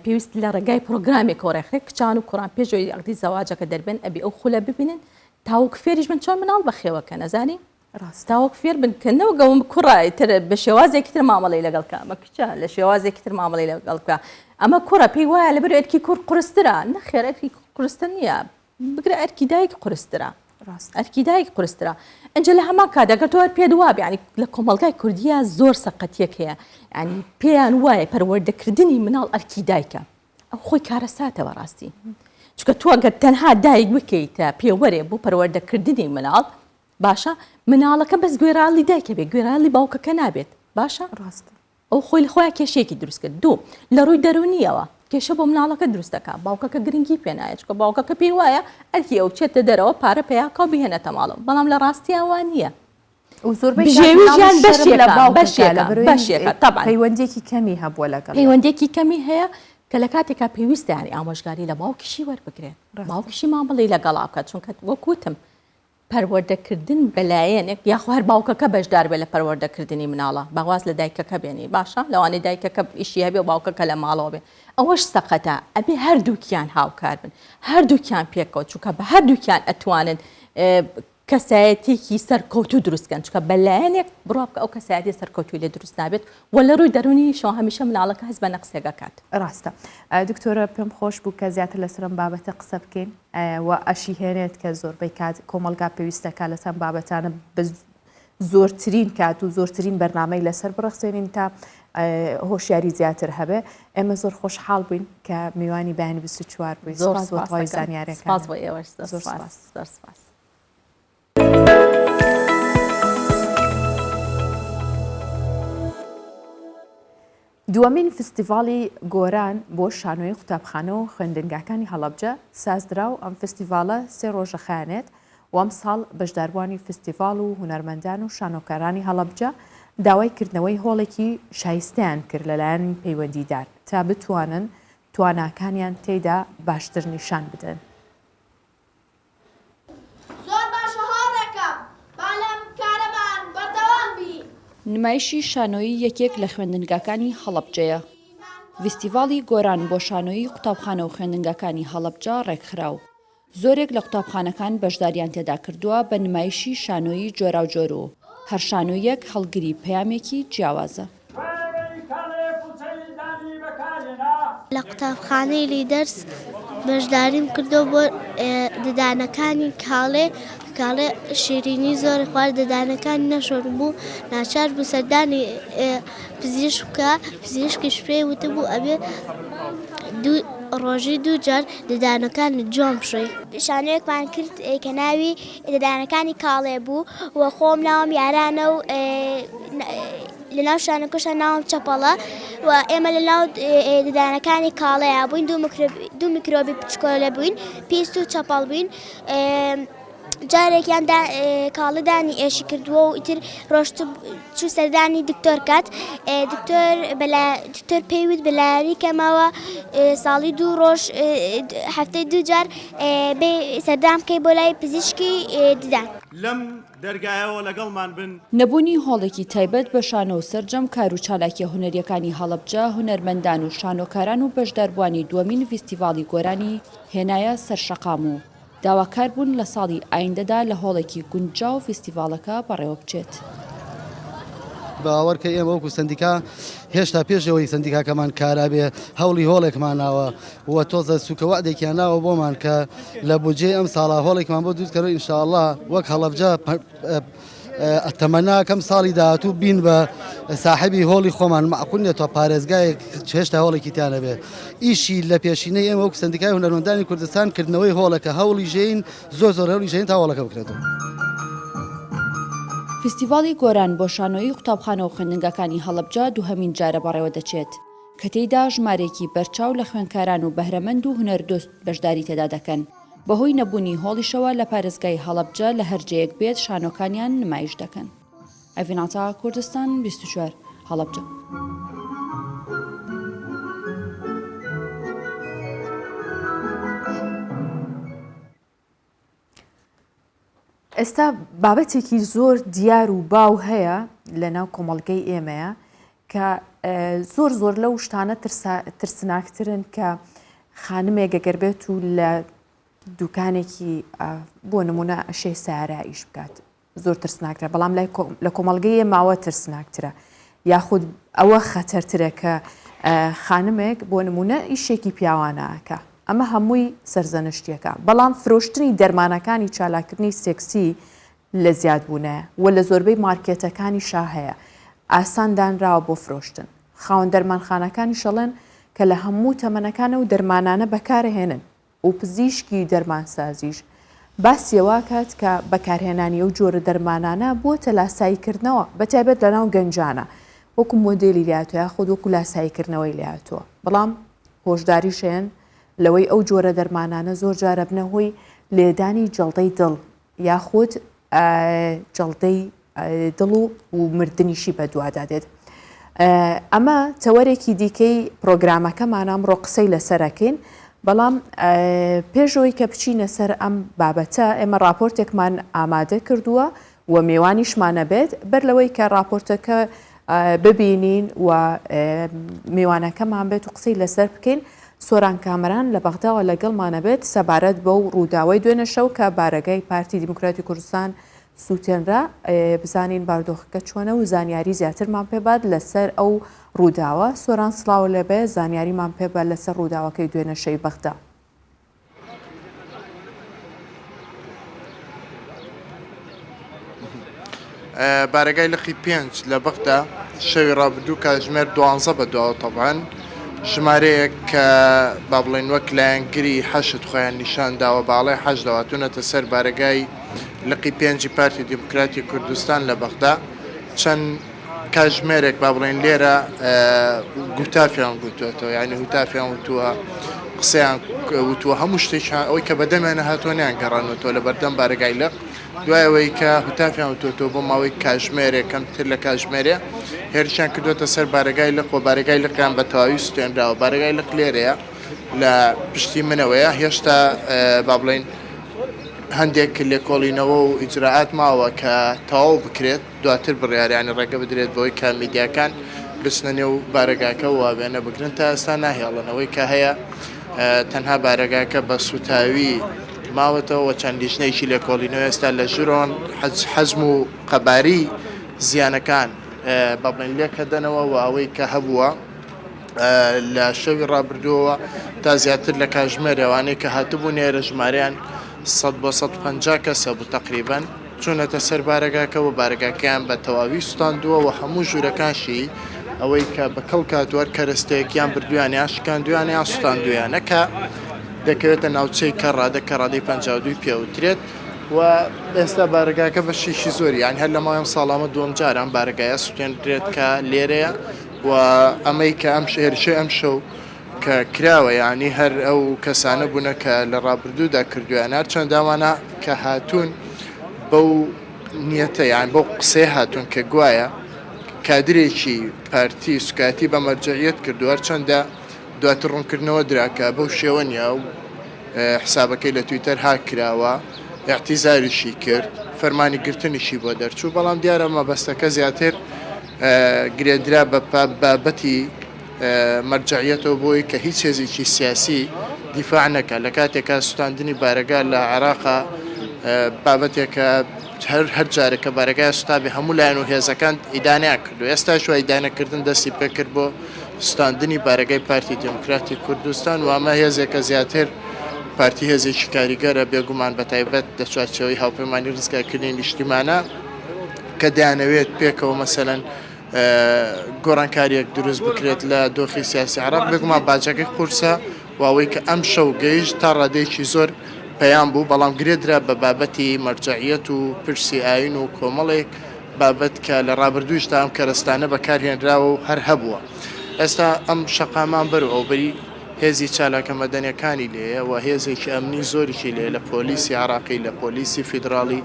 Speaker 11: پێویست لە ڕێگای پرۆگرامێکەوە ڕێکخرێت کچان و کوڕان پێشەوەی عەقدی زەواجەکە دەربێن ئەبێ ئەو خولە ببینن تاوەک فێریش بن چۆن مناڵ بەخێوەکەن ئەزانی
Speaker 1: ڕاستە.
Speaker 11: تاوەک فێر بن کە نەوەک ئەوم کوڕە ئیتر بە شێوازێکی تر مامەڵەی لەگەڵ کە ئەمە کچە لە شێوازێکی تر مامەڵەی لەگەڵ بکە ئەمە کوڕە پێی وایە لەبەر ئەرکی کوڕ قورسترە نەخێر ئەرکی قورستر نییە بگرە ئەرکی دایک قورسترە
Speaker 1: ڕاست
Speaker 11: ئەرکی دایک قورسترە ئەنجا لە هەمان کات ئەگەر تۆ هەر پێت وابێ یعنی لە کۆمەڵگای کوردیە زۆر سەقەتیەک هەیە یعنی پێیان وایە پەروەردەکردنی مناڵ ئەرکی دایکە ئەو خۆی کارەساتە بەڕاستی چونکە تۆ ئەگەر تەنها دایک بکەیتە پێوەرێ بۆ پەروەردەکردنی مناڵ باشە مناڵەکە بەس گوێڕایەڵی دایکە بێ گوێڕایەڵی باوکەکە نابێت باشە
Speaker 1: ڕاستە
Speaker 11: ئەو خۆی لە خۆیان کێشەیەکی دروست کرد دوو لە ڕووی دەرونیەوە کێشە بۆ مناڵەکە دروست دەکات باوکەکە گرنگی پێ نایە چونکە باوکەکە پێی وایە ئەرکی ئەو چێتە دەرەوە پارە پەیاکا و بهێنێتە ماڵەوە بەڵام لە ڕاستیا وا نییە
Speaker 1: و زۆربەی کات
Speaker 11: بژێوی
Speaker 1: مناڵیش
Speaker 11: ژیان
Speaker 1: شەرم لە
Speaker 11: بەشێکە
Speaker 1: باوکەکە
Speaker 11: بەشێکە
Speaker 1: لەبەرئەوەی
Speaker 11: بەشێکە تەبعەن
Speaker 1: پەیوەندیەکی کەمی هەبووە لەگەڵیا.
Speaker 11: پەیوەندیەکی کەمی هەیە. کە لە کاتێکا پێویستە یانی ئامۆژگاری لە باوکیشی وەربگرێت باوکیشی مامەڵەی لەگەڵا بکات چونکە وەک وتم پەروەردەکردن بەلایەنێک یاخۆ هەر باوکەکە بەشدار بێت لە پەروەردەکردنی مناڵە با واز لە دایکەکە بێنی باشە لەوانەیە دایکەکە ئیشی هەبێ و باوکەکە لە ماڵەوە بێ ئەوەش سەقەتە ئەبێ هەردووکیان هاوکار بن هەردووکیان پێکەوە چونکە بە هەردووکیان ئەتوانن کەسایەتیەکی سەرکەوتوو دروست کەن چونکە بە لایەنێک بڕوا بکە ئەو کەسایەتیە سەرکەوتووی لێ دروست نابێت و لە ڕووی دەروونیشەوە هەمیشە مناڵەکە هەست بە نەقسێک ئەکات.
Speaker 1: ڕاستە دکتۆرە پێم خۆش بوو کە زیاتر لەسەر ئەم بابەتە قسە بکەین و ئەشی هێنێت کە زۆربەی کات کۆمەڵگا پێویستەکە لەسەر ئەم بابەتانە بە زۆرترین کات و زۆرترین بەرنامەی لەسەر بڕەخسێنین تا هۆشیاری زیاتر هەبێ ئێمە زۆر خۆشحاڵ بووین کە میوانی بەیانی 24 بووی
Speaker 11: زۆر
Speaker 1: سپاس بۆ
Speaker 11: سپاس
Speaker 1: تەواوی
Speaker 11: دەکەم
Speaker 1: زانیارەکانت
Speaker 11: سپاس بۆ ئێوەش زۆر
Speaker 1: زۆر
Speaker 11: سپاس
Speaker 1: سپاس.
Speaker 11: زۆر سپاس.
Speaker 1: دووەمین فستیڤاڵی گۆران بۆ شانۆی قوتابخانە و خوێندنگاکانی هەڵەبجە سازدرا و ئەم فستیڤاڵە سێ ڕۆژە خایەنێت و ئەمساڵ بەشداربووانی فستیڤاڵ و هونەرمەندان و شانۆکارانی هەڵەبجە داوای کردنەوەی هۆڵێکی شایستەیان کرد لەلایەن پەیوەندیدار تا بتوانن تواناکانیان تێیدا باشتر نیشان بدەن.
Speaker 12: زۆر باشە هاوڕێکەم، با لەم کارەمان بەردەوام بین.
Speaker 13: نمایشی شانۆیی یەکێک لە خوێندنگاکانی هەڵەبجەیە. ڤیستیڤاڵی گۆران بۆ شانۆیی قوتابخانە و خوێندنگاکانی هەڵەبجە ڕێکخرا و زۆرێک لە قوتابخانەکان بەشداریان تێدا کردووە بە نمایشی شانۆیی جۆراوجۆر و هەر شانۆییەک هەڵگری پەیامێکی جیاوازە.
Speaker 12: لە قوتابخانەی لیدەرس بەشداریم کردووە بۆ ددانەکانی کاڵێ، کاڵێ شیرینی زۆری خوارد ددانەکانی نەشۆربوو ناچار بوو سەردانی پزیشک بکا، پزیشکیش پێی وتبوو ئەبێ دوو ڕۆژی دوو جار ددانەکانت جوان بشۆی. شانۆیەکمان کرد کە ناوی ددانەکانی کاڵێ بوو و خۆم ناوم یارانە و لەناو شانۆکەشا ناوم چەپەڵە و ئێمە لەناو ددانەکانی کاڵێیا بووین دوو میکرۆبی بچکۆلە بووین پیس و چەپەڵ بووین جارێکیان کاڵە دانی ئێشی کردووە و ئیتر ڕۆشت چوو سەردانی دکتۆر کات دکتۆر دکتۆر پێی وت بەلایەنی کەمەوە ساڵی دوو ڕۆژ هەفتەی دوو جار بێ سەردان بکەی بۆ لای پزیشکی ددان.
Speaker 14: لەم دەرگایەوە لەگەڵمان بن.
Speaker 13: نەبوونی هۆڵێکی تایبەت بە شانۆ و سەرجەم کار و چالاکیە هونەریەکانی هەڵەبجە، هونەرمەندان و شانۆکاران و بەشداربووانی دووەمین ڤیستیڤاڵی گۆرانی هێنایە سەر شەقام و داواکار بوون لە ساڵی ئایندەدا لە هۆڵێکی گونجاو ڤیستیڤاڵەکە بەڕێوەبچێت.
Speaker 15: باوەڕکە ئێمە وەکو سەندیکا هێشتا پێش ئەوەی سەندیکاکەمان کارا بێ هەوڵی هۆڵێکمان ناوە و تۆزە سوکە وەعدێکیان ناوە بۆمان کە لە بودجەی ئەم ساڵا هۆڵێکمان بۆ دروست کەرەوە ئینشاءاللە وەک هەڵەبجە تەمەنا کەم ساڵی داهاتوو بین بە ساحبی هۆڵی خۆمان معقول نیە تا پارێزگایەک هێشتا هۆڵێکی تیا نەبێ ئیشی لە پێشینەی ئێمە وەکو سەندیکای هونەرمەندانی کوردستان کردنەوەی هۆڵەکە هەوڵی ژین زۆر زۆر هەوڵی ژین تا هۆڵەکە بکرێتەوە.
Speaker 13: فیستیڤاڵی گۆران بۆ شانۆیی قوتابخانە و خوێندنگاکانی هەڵەبجە دووهەمین جارە بەڕێوەدەچێت کە تێیدا ژمارەیەکی بەرچاو لە خوێندکاران و بەهرەمەند و هونەردۆست بەشداری تێدا دەکەن. بەهۆی نەبوونی هۆڵیشەوە لە پارێزگای هەڵەبجە لە هەر جێیەک بێت شانۆکانیان نمایش دەکەن. ئەڤین عەتا، کوردستان 24، هەڵەبجە.
Speaker 1: ئێستا بابەتێکی زۆر دیار و باو هەیە لە ناو کۆمەڵگەی ئێمەیە کە زۆر زۆر لەو شتانە ترسناکترن کە خانمێک گەگەر بێت و لە دوکانێکی بۆ نمونە ئەشێ سارا ئیش بکات زۆر ترسناکترە بەڵام لای لە کۆمەڵگەی ئێماوە ترسناکترە یاخود ئەوە خەتەرترە کە خانمێک بۆ نمونە ئیشێکی پیاوانە ئەکا ئەمە هەمووی سەرزەنشتیەکە بەڵام فرۆشتنی دەرمانەکانی چالاکردنی سێکسی لە زیادبوونایە و لە زۆربەی مارکێتەکانیشا هەیە ئاسان دانراوە بۆ فرۆشتن خاوەن دەرمانخانەکانیش ئەڵێن کە لە هەموو تەمەنەکان ئەو دەرمانانە بەکارەهێنن و پزیشکی دەرمانسازیش باسی ئەوە ئەکات کە بەکارهێنانی ئەو جۆرە دەرمانانە بووەتە لاساییکردنەوە بەتایبەت لەناو گەنجانە وەکو مۆدێلی لێهاتووە یاخود وەکو لاساییکردنەوەی لێهاتووە بەڵام هۆشداریش هەیەن لەوەی ئەو جۆرە دەرمانانە زۆر جار ئەبنە هۆی لێدانی جەڵدەی دڵ یاخود جەڵدەی دڵ و مردنیشی بەدوادا دێت. ئەمە تەوەرێکی دیکەی پرۆگرامەکەمانە ئەمڕۆ قسەی لەسەر ئەکەین، بەڵام پێش ئەوەی کە بچینە سەر ئەم بابەتە ئێمە ڕاپۆرتێکمان ئامادە کردووە و مێوانیشمان ئەبێت، بەر لەوەی کە ڕاپۆرتەکە ببینین و میوانەکەمان بێت و قسەی لەسەر بکەین، سۆران کامەران لە بەغداوە لەگەڵمان ئەبێت سەبارەت بەو ڕووداوەی دوێنێ شەو کە بارەگای پارتی دیموکراتی کوردستان سووتێنرا، بزانین باردۆخەکە چۆنە و زانیاری زیاترمان پێ بات لەسەر ئەو ڕووداوە. سۆران سڵاو لێبێ، زانیاریمان پێ بە لەسەر ڕووداوەکەی دوێنێ شەوی بەغدا.
Speaker 16: بارەگای لقی پێنج لە بەغدا شەوی ڕابردوو کاتژمێر دوانزە بە دواوە تەبعەن ژمارەیەک کە با بڵێین وەک لایەنگری حەشد خۆیان نیشان داوە باڵای حەشدەوە هاتوونەتە سەر بارەگای لقی پێنجی پارتی دیموکراتی کوردستان لە بەغدا چەند کاتژمێرێک با بڵێین لێرە گوتافیان گوتوەتەوە یعنی هوتافیان وتووە قسەیان وتووە هەموو شتێکیان ئەوەی کە بەدەمیانە هاتووە نیان گەڕانەوە لە بەردەم بارەگای لق دوای ئەوەی کە هوتافیان وتوەتەوە بۆ ماوەی کاژمێرێک کەمتر لە کاژمێرێ هێرشیان کردوێتە سەر بارەگای لق و بارەگای لقیان بە تەواوی سوتێنراوە بارەگای لق لێرەیە لە پشتی منەوەیە هێشتا با بڵێین هەندێک لێکۆڵینەوە و ئیجرائات ماوە کە تەواو بکرێت دواتر بڕیاریانی ڕێگە بدرێت بەوەی کە میدیاکان بچنە نێو بارەگاکە و وێنە بگرن تا ئێستا ناهێڵن ئەوەی کە هەیە تەنها بارەگاکە بە سوتاوی ماوەتەوە و چەند لیژنەیەکی لێکۆڵینەوە ئێستا لە ژورۆن حەجم و قەباری زیانەکان بە بڵێن لێکەدەنەوە و ئەوەی کە هەبووە لە شەوی ڕابردووەوە تا زیاتر لە کاژمێر ئەوانەی کە هاتبوون ئێرە ژمارەیان 100 بۆ 150 کەسە بوو تقریبان چوونەتە سەر بارەگاکە و بارەگاکەیان بە تەواوی سوتاندووە و هەموو ژوورەکانشی ئەوەی کە بە کەڵک هاتووە هەر کەرەستەیەک یان بردوویانە یان شکاندوویانە یان سوتاندوویانە کە دەکەوێتە ناوچەی کەڕادە کەڕادەی 52 پێوترێت و ئێستا بارەگاکە بەشێکی زۆری یان هەر لە ماوەی ئەم ساڵامە دووەم جار ئەم بارەگایە سوتێندرێت کە لێرەیە و ئەمەی کە ئەم هێرشەی ئەمشەو کە کراوە یانی هەر ئەو کەسانە بوونە کە لە ڕابردوودا کردویانە هەرچەندە ئەوانە کە هاتوون بەو نیەتە یان بەو قسەیە هاتوون کە گوایە کادرێکی پارتی سوکایەتی بە مەرجەعیەت کردو هەرچەندە دواتر ڕوونکردنەوە درا کە بەو شێوە نییە و حسابەکەی لە تویتەر هاک کراوە ئیعتیزاریشی کرد فەرمانی گرتنیشی بۆ دەرچوو بەڵام دیارە مەبەستەکە زیاتر گرێدرا بە بابەتی مەرجەعیەتەوە بۆی کە هیچ هێزێکی سیاسی دیفاع نەکا لە کاتێکا سوتاندنی بارەگا لە عێراقا بابەتێکە هەر هەر جارێک کە بارەگای سوتابێ هەموو لایەن و هێزەکان ئیدانەیان کردو ئێستاش وا ئیدانەکردن دەستی پێکرد بۆ سوتاندنی بارەگای پارتی دێموکراتی کوردستان و ئەمە هێزێکە زیاتر پارتی هێزێکی کاریگەرە بێگومان بەتایبەت لە چوارچێوەی هاوپەیمانی ڕزگارکردنی نیشتیمانە کە دەیانەوێت پێکەوە مەسەلەن گۆڕانکارییەک دروست بکرێت لە دۆخی سیاسی عێراق، بێگومان باجەکەی قورسە و ئەوەی کە ئەمشەو گەیشت تا ڕادەیەکی زۆر پەیام بوو، بەڵام گرێدرا بە بابەتی مەرجەعیەت و پرسی ئایین و کۆمەڵێک بابەت کە لە ڕابردوویشدا ئەم کەرەستانە بەکارهێنراوە و هەر هەبووە. ئێستا ئەم شەقامان بەر و ئەوبەری هێزی چالاکە مەدەنیەکانی لێیە و هێزێکی ئەمنی زۆریشی لێیە لە پۆلیسی عێراقی، لە پۆلیسی فیدراڵی،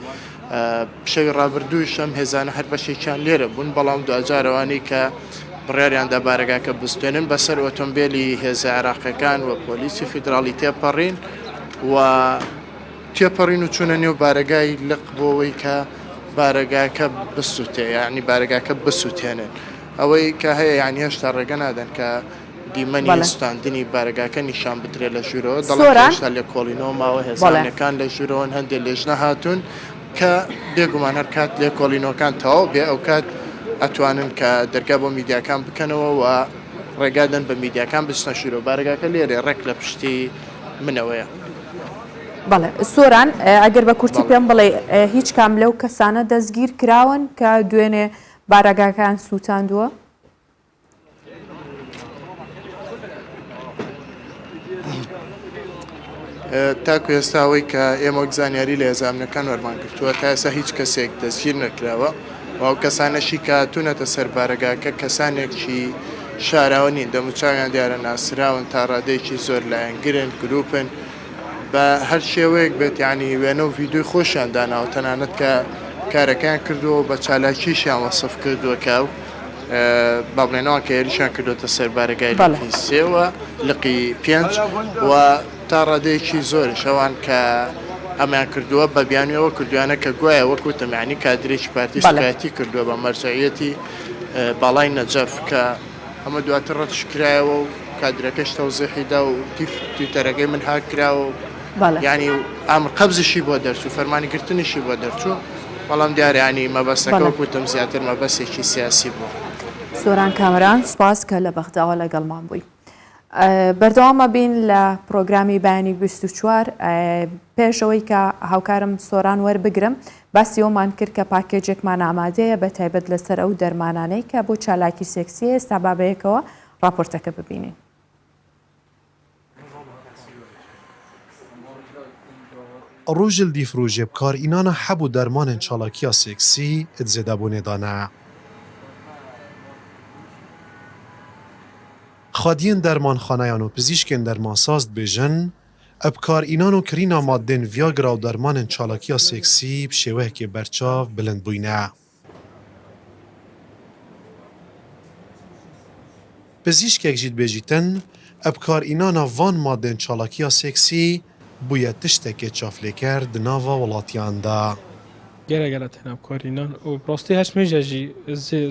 Speaker 16: شەوی ڕابردووش ئەم هێزانە هەر بەشێکیان لێرە بوون، بەڵام دواجار ئەوانەی کە بڕیاریاندا بارەگاکە بسوتێنن بەسەر ئۆتۆمبێلی هێزە عێراقیەکان و پۆلیسی فیدراڵی تێپەڕین و تێپەڕین و چوونە نێو بارەگای لق بۆ ئەوەی کە بارەگاکە بسوتێ یعنی بارەگاکە بسوتێنن ئەوەی کە هەیە یعنی هێشتا ڕێگە نادەن کە دیمەنی
Speaker 1: بەڵێ.
Speaker 16: سوتاندنی بارەگاکە نیشان بدرێت لە ژوورەوە، دەڵێن کە
Speaker 1: سۆران
Speaker 16: هێشتا لێکۆڵینەوە ماوە،
Speaker 1: بەڵێ.
Speaker 16: هێزانەکان لە ژوورەوەن، هەندێ لێژنە هاتوون کە بێگومان هەر کات لێکۆڵینەوەکان تەواو بێ ئەوکات ئەتوانن کە دەرگا بۆ میدیاکان بکەنەوە و ڕێگا دەن بە میدیاکان بچنە ژوورەوە. بارەگاکە لێرەیە ڕێک لە پشتی منەوەیە.
Speaker 1: بەڵێ سۆران ئەگەر بە کورتی
Speaker 16: بەڵێ.
Speaker 1: پێم بڵێی هیچ کام لەو کەسانە دەستگیر کراون کە دوێنێ بارەگاکەیان سووتاندووە؟
Speaker 16: تاکو ئێستا ئەوەی کە ئێمە وەک زانیاری لە هێزە ئەمنەکان وەرمان گرتووە تا ئێستا هیچ کەسێک دەستگیر نەکراوە و ئەو کەسانەشی کە هاتوونەتە سەر بارەگاکە کەسانێکی شاراوە نین دەموچاویان دیارە ناسراون تا ڕادەیەکی زۆر لایەنگرن گروپن بە هەر شێوەیەک بێت یعنی وێنە و ڤیدیۆی خۆشیان داناوە تەنانەت کە کارەکەیان کردووە و بە چالاکیشیان وەسف کردووە کە ئەو. با بڵێن ئەوان کە هێرشیان کردوتە سەر بارەگای لقی سێ و لقی پێنج و تا ڕادەیەکی زۆریش ئەوان کە ئەمەیان کردووە بە بیانویەوە کردویانە کە گوایە وەک وتم یانی کادرێکی پارتی سوکایەتی کردووە بە مەرجەعیەتی باڵای نەجەف کە ئەمە دواتر ڕەتش کرایەوە و کادرەکەش تەوزیحی دا و تویتەرەکەی من هاک کراوە و یانی ئامر قەبزیشی بۆ دەرچوو فەرمانی گرتنیشی بۆ دەرچوو بەڵام دیارە یانی مەبەستەکە وەک وتم زیاتر مەبەستێکی سیاسی بوو.
Speaker 1: سۆران کامەران سوپاس کە لە بەغداوە لەگەڵمان بووی. بەردەوام ئەبین لە پرۆگرامی بەیانی 24 پێش ئەوەی کە هاوکارم سۆران وەربگرم باسی ئەومان کرد کە پاکێجێکمان ئامادەیە بە تایبەت لەسەر ئەو دەرمانانەی کە بۆ چالاکی سێکسیە ئێستا با بەیەکەوە ڕاپۆرتەکە ببینین.
Speaker 17: ڕۆژ ل دیف ڕۆژێ بکارئینانا حەب و دەرمانێن چالاکییا سێکسی د زێدەبوونێ دا نە. خودیên dermanxaneyan û pizîşkên dermansaz dibêjin, bikaranîn û kirîna maddên Viagra û dermanên çalakiya seksî bi şêweyekê berçav bilind bûyne. Pizîşkek jî dibêjîtin, bikaranîna van maddên çalakiya seksî bûye tiştekê çavlêker di nava welatiyan de.
Speaker 18: Gelek gelek têne bikarînan û bi rastî heş mêje jî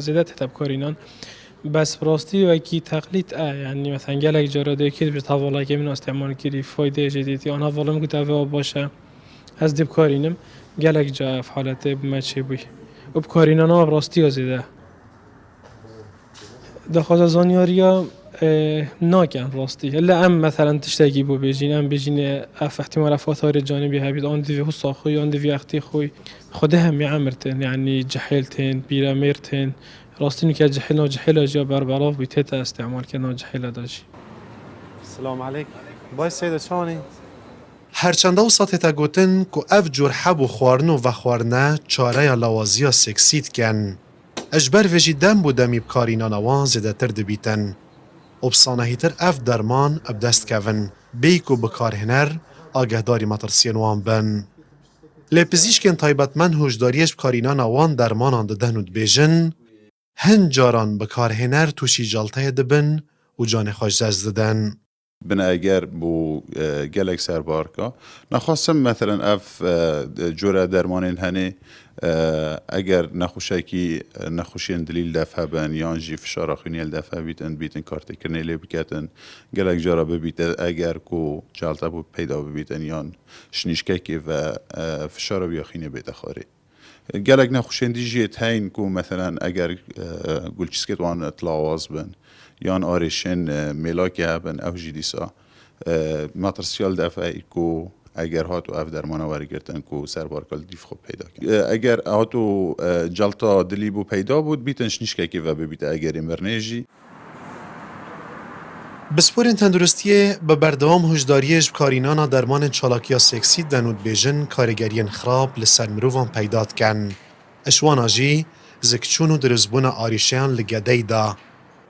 Speaker 18: zêde tête bikarînan. Bes bi rastî wekî teqlîd e yanî meselen gelek cara dê kê dibêje hevalekê min a îstîmal kirî faydeyê jê dîtî an hevalê min got ev a baş e ez dê bikarînim. Gelek ca ev haletê bi me çêbûyî û bikarînana bi rastî ya zêde. Daxwaza zanyariya nakin rastî. Li em meselen tiştekî bo bêjîn, em bêjîn ev îhtîmal ev atarê canibî hebît an divê husa xwe yan divê extê xwe. Xwedê hemî emir tên yanî cihêl tên, pîremêr tên. Rastî nike cihêl nav cihêla jî ya berbelav bû tête îstîmal kirin nav cihêla de jî.
Speaker 17: Silam aleyk. Bay Seydo çawan î? Her çenda wisa tête gotin ku ev cûr heb û xwarin û vexwarine çareya lawaziya seksî dikin. Ji ber vê jî dem bo demî bikarînana wan zêdetir dibîtin û bi sanehîtir ev derman bi dest kevin bêyî ku bikarhêner agehdarî metirsiyên wan bin. Lê pizîşkên taybetmend huşdariyê ji bikarînana wan dermanan didin û dibêjin, hin caran bikarhêner tûşî jalteyê dibin û canê xwe ji dest didin.
Speaker 19: Bin eger bo gelek serbarka. Nexwastim meselen ev cure dermanên henê eger nexweşekî nexweşiyên dilî li def hebin yan jî fişara xwînê li def hebîtin bîtin kartêkirinê lê biketin gelek cara bibîte eger ku celte bo peyda bibîtin yan şinîşkekê ve fişara wî ya xwînê bête xwarê. Gelek nexweşên dî jî heyên ku meselen eger gulçîskên wan tilawaz bin yan arêşên mêlakê hebin ew jî dîsa metirsiya li dev heye ku eger hat û ev dermana wergirtin ku serbarka li dîv xwe peyda kin. Eger hat û celta dilî bû peyda bû dibîtin ji nîşkekê ve bibîte egerê mirinê jî.
Speaker 17: Pisporên tenduristiyê bi berdewam hişdariyê ji bikarînana dermanên çalakiya seksî didin û dibêjin karîgeriyên xirab li ser mirovan peyda dikin. Ji wana jî zikçûn û dirustbûna arîşeyan li gedey de,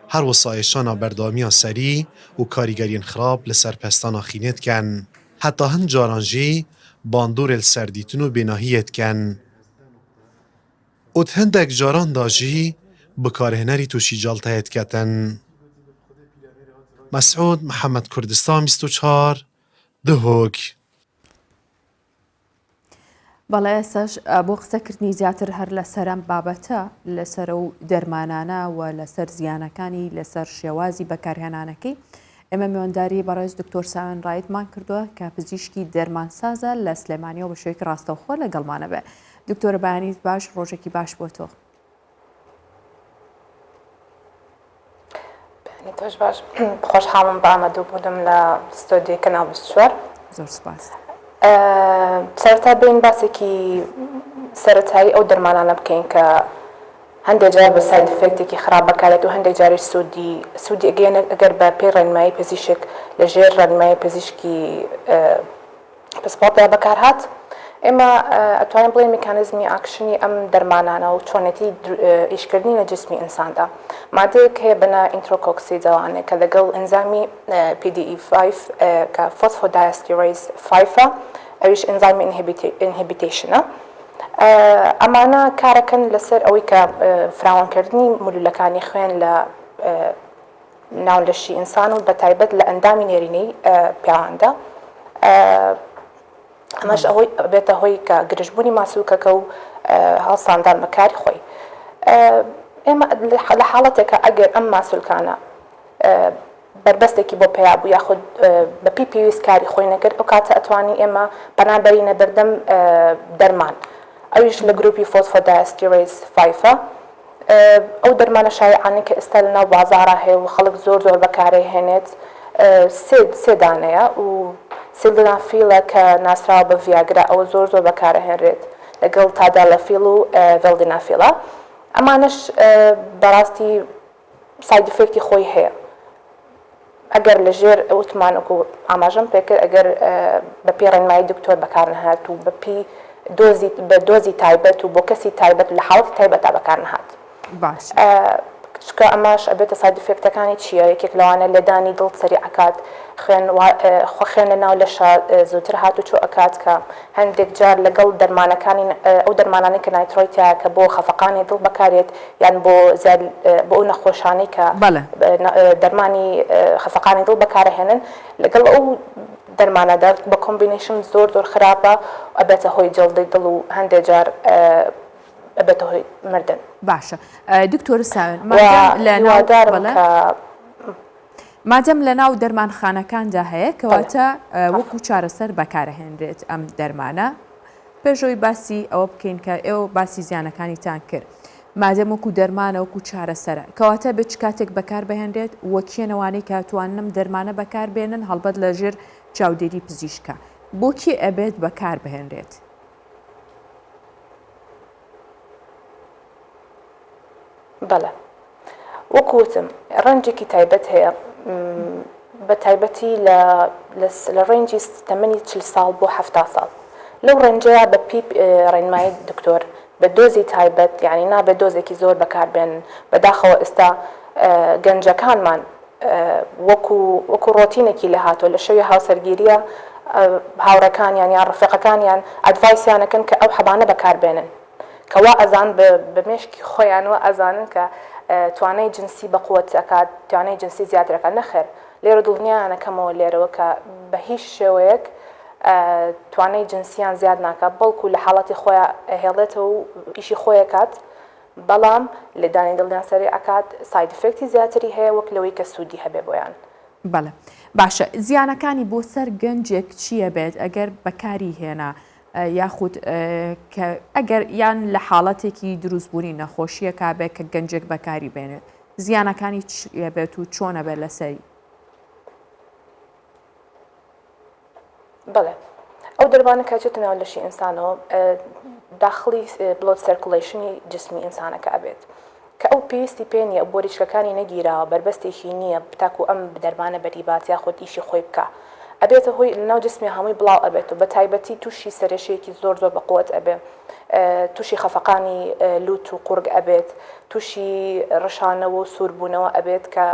Speaker 17: her wisa êşana berdewamiya serî û karîgeriyên xirab li ser pestana xînê dikin. Heta hin caran jî bandorê li ser dîtin û bênahiyê dikin. Û di hindek caran de jî bikarhênerî tûşî calteyê diketin. Mesûd Mihemed Kurdistan 24, Duhok.
Speaker 1: بەڵێ ئێستاش بۆ قسەکردنی زیاتر هەر لەسەر ئەم بابەتە لەسەر ئەو دەرمانانە و لەسەر زیانەکانی لەسەر شێوازی بەکارهێنانەکەی ئێمە میوانداری بەڕێز دکتۆر ساوێن ڕایدمان کردووە کە پزیشکی دەرمانسازە لە سلێمانیەوە بە شێوەیەکی ڕاستەوخۆ لەگەڵمانە بێ دکتۆرە بەیانیت باش ڕۆژێکی باش بۆ تۆ.
Speaker 20: بەیانی تۆش باش خۆشحاڵم بە ئامادەبوونم لە ستۆدیۆی کەناڵ 24.
Speaker 1: زۆر سپاس.
Speaker 20: سەرەتا بێین باسێکی سەرەتایی ئەو دەرمانانە بکەین کە هەندێک جار بە side effect ێکی خراپ بەکارێت و هەندێک جاریش سوودی سوودی ئەگەیەنێت ئەگەر بە پێی ڕێنمایی پزیشک لە ژێر ڕێنمایی پزیشکی پسپۆڕدا بەکارهات. ئێمە ئەتوانین بڵێین میکانیزمی ئاکشنی ئەم دەرمانانە و چۆنێتی ئیشکردنی لە جسمی ئینساندا مادەیەک هەیە بە ناوی ئینترۆکۆکسی دەوانێ کە لەگەڵ ئەنزامی PDE5 کە phosphodiesterase 5 ئەویش ئەنزامی inhibition ە. ئەمانە کارەکەن لەسەر ئەوەی کە فراوانکردنی مولولەکانی خوێن لە ناو لەشی ئینسان و بەتایبەت لە ئەندامی نێرینەی پیاواندا ئەمەش ئەوەی بێتە هۆی کە گرژبوونی ماسولکەکە و هەڵساندان بە کاری خۆی ئێمە لە حاڵەتێکە ئەگەر ئەم ماسولکانە بەربەستێکی بۆ پەیا بوو یاخود بە پێی پێویست کاری خۆی نەکرد ئەو کاتە ئەتوانی ئێمە پەنا بەرینە بەردەم دەرمان ئەویش لە گروپی phosphodiesterase five ە ئەو دەرمانە شایعانەی کە ئێستا لە ناو بازاڕا هەیە و خەڵک زۆر زۆر بەکارێ هێنێت سێ سێ دانەیە و سیلدنافیلە کە ناسراوە بە ڤیاگرا ئەوە زۆر زۆر بەکارەهێنرێت لەگەڵ تادالافیل و ڤێلدینافیلە ئەمانەش بەڕاستی side effect ی خۆی هەیە ئەگەر لە ژێر وتمان وەکو ئاماژەم پێکرد ئەگەر بە پێی ڕێنمایی دکتۆر بەکار نەهات و بە پێی دۆزی بە دۆزی تایبەت و بۆ کەسی تایبەت لە حاڵەتی تایبەتا بەکار نەهات
Speaker 1: باش
Speaker 20: چونکە ئەمەش ئەبێتە side effect ەکانی چییە یەکێک لەوانە لێدانی دڵ سەریع ئەکات خوێن خۆ خوێن لە ناو لەشا زووتر هاتوچۆ ئەکات کە هەندێک جار لەگەڵ دەرمانەکانی ئەو دەرمانانەی کە نایترۆی تیایە کە بۆ خەفەقانی دڵ بەکارێت یان بۆ زیاد بۆ ئەو نەخۆشانەی کە
Speaker 1: بەڵێ.
Speaker 20: دەرمانی خەفەقانی دڵ بەکارەهێنن لەگەڵ ئەو دەرمانەدا بە combination زۆر زۆر خراپە ئەبێتە هۆی جەڵدەی دڵ و هەندێک جار ئەبێتە هۆی مردن.
Speaker 1: باشە دکتۆر ساوێن مادەم لە ناو
Speaker 20: هیوادارم
Speaker 1: بەڵێ.
Speaker 20: کە
Speaker 1: مادەم لە ناو دەرمانخانەکاندا هەیە کەواتە وەکو چارەسەر بەکارەهێنرێت ئەم دەرمانە پێش ئەوەی باسی ئەوە بکەین کە ئێوە باسی زیانەکانیتان کرد مادەم وەکو دەرمانە وەکو چارەسەرە کەواتە بێت چ کاتێک بەکار بهێنرێت وە کێن ئەوانەی کە توانن ئەم دەرمانە بەکار بێنن هەڵبەت لە ژێر چاودێری پزیشکە بۆ کێ ئەبێت بەکار بهێنرێت؟
Speaker 20: بەڵێ وەکو وتم ڕەنجێکی تایبەت هەیە بە تایبەتی لە لە ڕەنجی تەمەنی 40 ساڵ بۆ 70 ساڵ لەو ڕەنجەیە بە پێی ڕێنمایی دکتۆر بە دۆزی تایبەت یعنی نابێت دۆزێکی زۆر بەکاربێن بەداخەوە ئێستا گەنجەکانمان وەکو وەکو ڕۆتینێکی لێهاتووە لە شەوی هاوسەرگیریە هاوڕێکانیان یان ڕەفیقەکانیان advice یان ئەکەن کە ئەو حەبانە بەکاربێنن کە وا ئەزان بە مێشکی خۆیان وا ئەزانن کە توانای جنسی بە قوت ئەکات توانای جنسی زیاتر ئەکات نەخێر لێرە دڵنیایان ئەکەمەوە لێرەوە کە بە هیچ شێوەیەک توانای جنسیان زیاد ناکات بەڵکو لە حاڵەتی خۆیان ئەهێڵێتەوە و ئیشی خۆی ئەکات بەڵام لێدانی دڵیان سەریع ئەکات side effect ی زیاتری هەیە وەک لەوەی کە سوودی هەبێ بۆیان.
Speaker 1: بەڵێ باشە زیانەکانی بۆ سەر گەنجێک چییە بێت ئەگەر بەکاری هێنا یاخود کە ئەگەر یان لە حاڵەتێکی دروستبوونی نەخۆشیەکە بێت کە گەنجێک بەکاری بێنێت زیانەکانی چیە بێت و چۆنە بێت لەسەری؟
Speaker 20: بەڵێ ئەو دەرمانە کە ئەچێتە ناو لەشی ئینسانەوە داخڵی blood circulation ی جسمی ئینسانەکە ئەبێت کە ئەو پێویستی پێ نییە بۆریچکەکانی نەگیراوە بەربەستێکی نییە تاکو ئەم دەرمانە بەریبات یاخود ئیشی خۆی بکا ئەبێتە هۆی لەناو جسمی هەمووی بڵاو ئەبێت و بە تایبەتی تووشی سەرێشەیەکی زۆر زۆر بەقوەت ئەبێ تووشی خەفەقانی لوت و قوڕگ ئەبێت تووشی ڕشانەوە و سووربوونەوە ئەبێت کە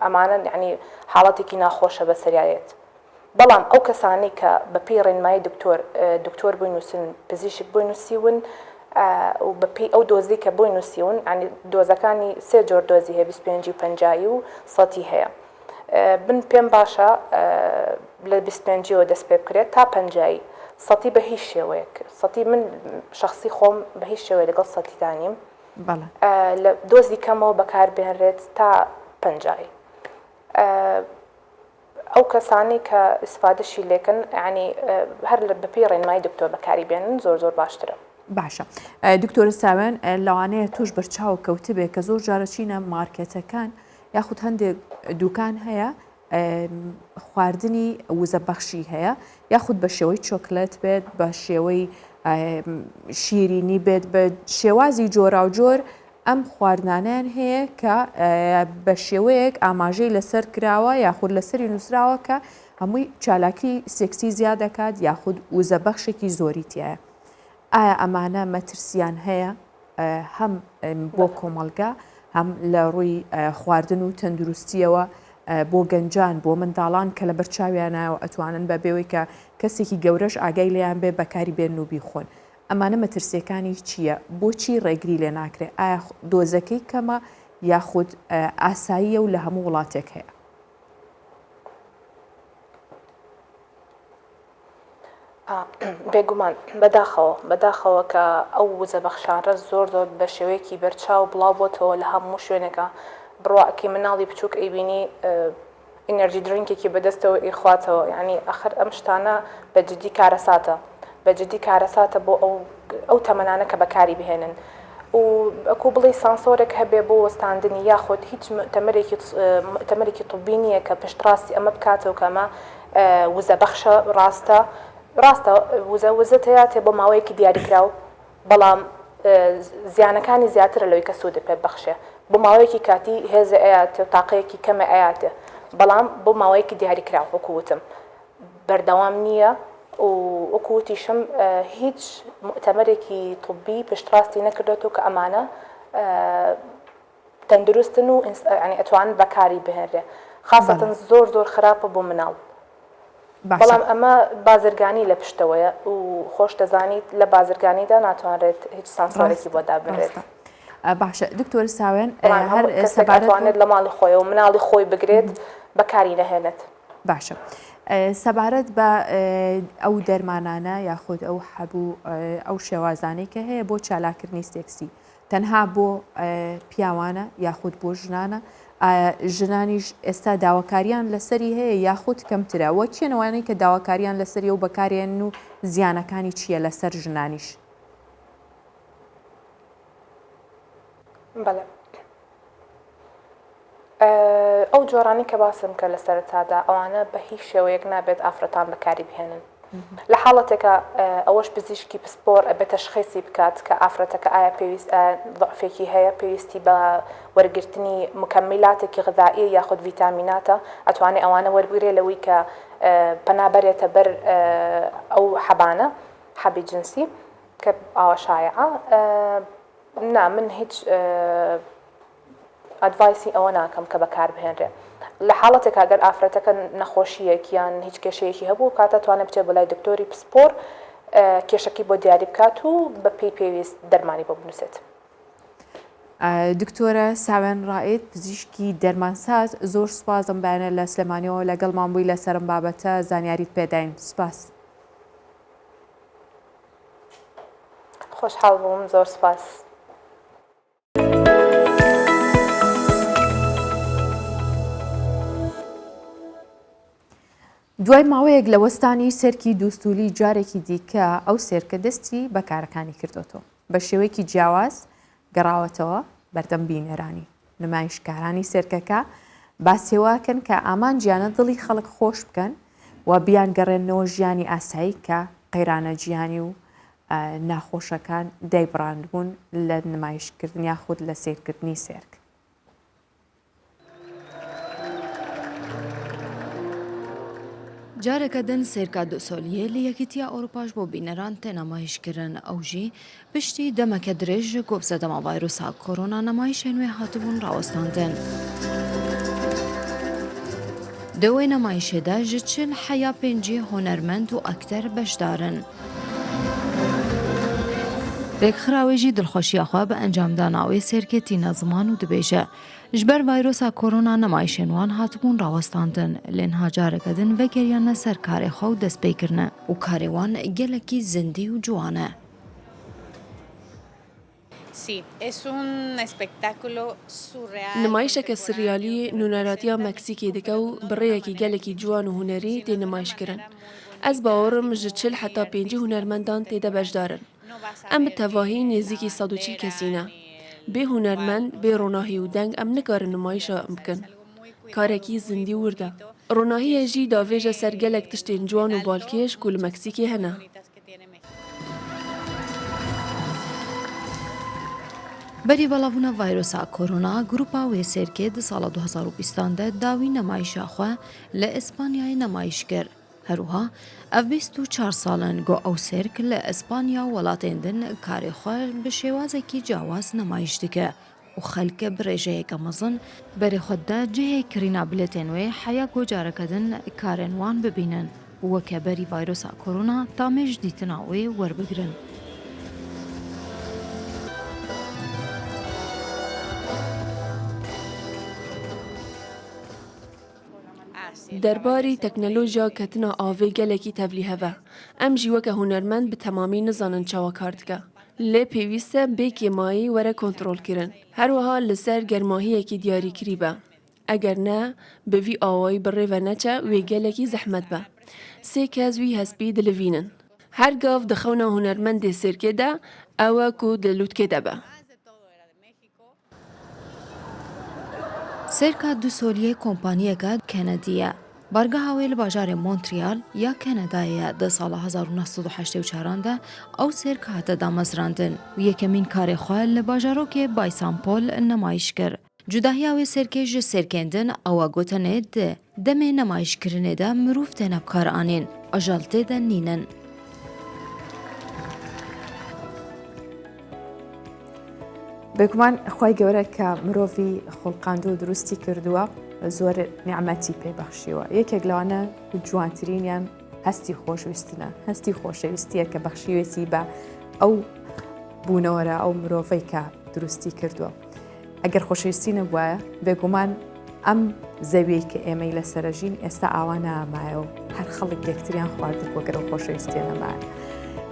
Speaker 20: ئەمانە یعنی حاڵەتێکی ناخۆشە بەسەریا یەت بەڵام ئەو کەسانەی کە بە پێی ڕێنمایی دکتۆر دکتۆر بۆی نووسن پزیشک بۆی نووسیون و بە پێی ئەو دۆزی کە بۆی نووسیون یعنی دۆزەکانی سێ جۆر دۆزی هەیە 25 و 50 و سەتی هەیە بن پێم باشە لە 25ەوە دەست پێ بکرێت تا پەنجایی سەتی بە هیچ شێوەیەک سەتی من شخصی خۆم بە هیچ شێوەیە لەگەڵ سەتیدانیم لە دۆزی کەمەوە بەکاربهێنرێت تا پەنجایی ئەو کەسانەی کە ئیسفادەشی لێکەن یانی هەر بەپێی ڕێنمایی دکتۆر بەکاری بێنن زۆر زۆر باشترە.
Speaker 1: باشە دکتۆرە ساوێن لەوانەیە تۆش بەرچاو کەوتبێ کە زۆر جارە چینە مارکێتەکان یاخود هەندێک دوکان هەیە خواردنی وزە بەخشی هەیە یاخود بە شێوەی چۆکلێت بێت بە شێوەی شیرینی بێت بە شێوازی جۆراوجۆر ئەم خواردنانەیان هەیە کە بە شێوەیەک ئاماژەی لەسەر کراوە یاخود لەسەری نووسراوە کە هەمووی چالاکی سێکسی زیاد دەکات یاخود وزە بەخشێکی زۆری تایە. ئایا ئەمانە مەترسیان هەیە هەم بۆ کۆمەڵگا هەم لە ڕووی خواردن و تەندروستیەوە بۆ گەنجان بۆ منداڵان کە لە بەرچاویانایەوە ئەتوانن بە بێوەی کە کەسێکی گەورەش ئاگای لێیان بێ بەکاری بێن و بیخۆن. ئەمانە مەترسیەکانی چییە؟ بۆچی ڕێگری لێ ناکرێ؟ ئایا دۆزەکەی کەمە یاخود ئاساییە و لە هەموو وڵاتێک هەیە؟
Speaker 20: بێگومان بەداخەوە بەداخەوە کە ئەو وزە بەخشانرە زۆر زۆر بە شێوەیەکی بەرچاو بڵاو بۆتەوە لە هەموو شوێنێکە بڕواکەی مناڵی بچووک ئەیبینی energy drink ێکی بەدەستەوە ئیخواتەوە یعنی ئەخر ئەم شتانە بە جدی کارەساتە بە جدی کارەساتە بۆ ئەو ئەو تەمەنانە کە بەکاری بهێنن و ئەکو بڵێی سانسۆرێک هەبێ بۆ وەستاندنی یاخود هیچ مؤتەمەرێکی مؤتەمەرێکی طبی نییە کە پشتڕاستی ئەمە بکاتەوە کە ئەمە وزە بەخشە ڕاستە ڕاستە وزە وزە تەیاتێ بۆ ماوەیەکی دیاریکراو بەڵام زیانەکانی زیاترە لەوەی کە سوودت پێ ببەخشێ بۆ ماوەیەکی کاتی هێزە ئەیاتێ و تاقەیەکی کەمە ئەیاتێ بەڵام بۆ ماوەیەکی دیاریکراو وەکو وتم بەردەوام نییە و وەکو وتیشم هیچ موئتەمەرێکی طبی پشتڕاستی نەکردۆتەوە کە ئەمانە تەندروستن و یانی ئەتوانن بەکاری بهێنرێ خاسەتەن زۆر زۆر خراپە بۆ مناڵ بەڵام ئەمە بازرگانی لە پشتەوەیە و خۆش دەزانیت لە بازرگانیدا ناتوانرێت هیچ سانسۆرێکی بۆ دابنرێت.
Speaker 1: باشە دکتۆر ساوێن
Speaker 20: هەر کەسێک ئەتوانێت لە ماڵی خۆیەوە مناڵی خۆی بگرێت بەکاری نەهێنێت.
Speaker 1: باشە سەبارەت بە ئەو دەرمانانە یاخود ئەو حەبوو ئەو شێوازانەی کە هەیە بۆ چالاکردنی سێکسی تەنها بۆ پیاوانە یاخود بۆ ژنانە ئایا ژنانیش ئێستا داواکاریان لەسەری هەیە یاخود کەمترە وە کێن ئەوانەی کە داواکاریان لەسەریە و بەکارێن و زیانەکانی چییە لەسەر ژنانیش؟
Speaker 20: بەڵێ ئەو جۆرانەی کە باسم کرد لە سەرەتادا ئەوانە بە هیچ شێوەیەک نابێت ئافرەتان بەکاری بهێنن لە حاڵەتێکە ئەوەش پزیشکی پسپۆر ئەبێت تەشخیسی بکات کە ئافرەتەکە ئایا پێویست ضعفێکی هەیە پێویستی بە وەرگرتنی مکملاتێکی غذائیە یاخود ڤیتامیناتە ئەتوانێ ئەوانە وەربگرێ لەوەی کە پەنا بەرێتە بەر ئەو حەبانە حەبی جنسی کە ئاوا شایعە نا من هیچ advice ی ئەوە ناکەم کە بەکاربهێنرێ لە حاڵەتێکا گەر ئافرەتەکە نەخۆشییەک یان هیچ کێشەیەکی هەبوو کاتە توانێت بچێت بۆ لای دکتۆری پسپۆر کێشەکەی بۆ دیاری بکات و بە پێی پێویست دەرمانی بۆ بنووسێت.
Speaker 1: دکتۆرە ساوێن ڕائید پزیشکی دەرمانساز زۆر سوپاس ئەم بەیانە لە سلێمانیەوە لەگەڵمان بووی لەسەر ئەم بابەتە زانیاریت پێداین سوپاس.
Speaker 20: خۆشحاڵ بووم زۆر سوپاس.
Speaker 1: دوای ماوەیەک لە وەستانی سێرکی دوستولی جارێکی دیکە ئەو سێرکە دەستی بە کارەکانی کردۆتەوە بە شێوەیەکی جیاواز گەڕاوەتەوە بەردەم بینەرانی نمایشکارانی سێرکەکە باسێواکەن کە ئامانجیانە دڵی خەڵک خۆش بکەن و بیانگەڕێننەوە ژیانی ئاسایی کە قەیرانە جیهانی و ناخۆشەکان دایبڕاندبوون لە نمایشکردن یاخود لە سەیرکردنی سێرک.
Speaker 21: جارێکە دن سێرکا دۆسۆلیێ لە یەکێتییا ئەوروپاش بۆ بینەران تێ نمایشکردن ئەو ژی پشتی دەمەکە درێژ گۆ سەدەما ڤایرۆسا کۆرۆنا نمایشێن وێ هاتبوون ڕاوەستاندن. دە وێ نمایشێ دە ژ 40 حەیا پێنجی هونەرمەند و ئەکتەر بەشدارن. رێکخراوێ ژی دڵخوەشییا خوە بە ئەنجامدانا وێ سێرکێ تینە زمان و دبێژە، ژ بەر ڤایرۆسا کۆرۆنا نمایشێن وان هاتبوون ڕاوەستاندن، لێ نها جارەکە دن ڤەگەریانە سەر کارێ خوە و دەست پێ کرنە. و کارێ وان گەلەکی زندی و جوانە.
Speaker 22: نمایشeke siryalî nûneratiya Meksîkê dike û bi rêyekî gelekî ciwan û hunerî tê nimayişkirin. Ez bawer im ji 40 heta 50 hunermendan tê de beşdar in. Em bi tevahî nêzîkî 140 kesî ne. Bê hunermend, bê ronahî û deng em nikarin nimayişa bikin. Karekî zindî û wird e. Ronahiyê jî davêje ser gelek tiştên ciwan û balkêş ku li Meksîkê hene.
Speaker 21: Berî belavbûna vayrosa korona, grûpa wê sêrkê di sala 2020 an de dawî nemayîşa xwe li Îspanyayê nemayîş kir. Her wiha ev 24 sal in ku ew sêrk li Îspanya û welatên din karê xwe bi şêwazekî cawaz nemayîş dike û xelk bi rêjeyeke mezin berê xwe dide cihê kirîna bilêtên wê heya ku careke din karên wan bibînin û weke berî vayrosa korona tamê ji dîtina wê werbigirin.
Speaker 22: Derbarî teknolojiya ketina avê gelekî tevlîhev e. Em jî weke hunermend bi temamî nizanin çawa kar dike. Lê pêwîst e bê kêmayî were kontrolkirin. Her wiha li ser germahiyekî diyarîkirî be. Eger ne bi vî awayî bi rê ve neçe wê gelekî zehmet be. Sê kes wî hespî dilivînin. Her gav di xewna hunermendê sêrkê de ew e ku di lûtkê de be.
Speaker 21: Sêrka du Soliyê kompaniyeke Kenedî ye. Bargeha wê li bajarê Montreal ya Kenedayê ye. Di sala 1984 an de ew sêrk hate damezrandin û yekemîn karê xwe li bajarokê Bay San Paul nemayiş kir. Cudahiya wê sêrkê ji sêrkên din ew e ku tenê di demê nemayîşkirinê de mirov têne bikaranîn, ajal tê de nînin.
Speaker 1: Bêguman Xway گەورە کە مرۆڤی خوڵقاندووە و دروستی کردووە زۆر نیعمەتی پێ بەخشیوە یەکێک لەوانە جوانترینیان هەستی خۆشویستنە هەستی خۆشەویستیە کە بەخشیوێتی بە ئەو بوونەوەرە ئەو مرۆڤەی کە دروستی کردووە. ئەگەر خۆشەویستی نەبوایە بێگومان ئەم زەویەی کە ئێمەی لەسەرە ژین ئێستا ئاوا نامایەوە هەر خەڵک یەکتریان خواردبوو گەر ئەو خۆشەویستیە نەمایە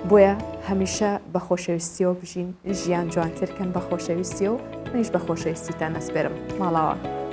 Speaker 1: بۆیە هەمیشە بە خۆشەویستیەوە بژین ژیان جوانتر کەن بە خۆشەویستیەوە منیش بە خۆشەویستیتان ئەسپێرم ماڵاوە.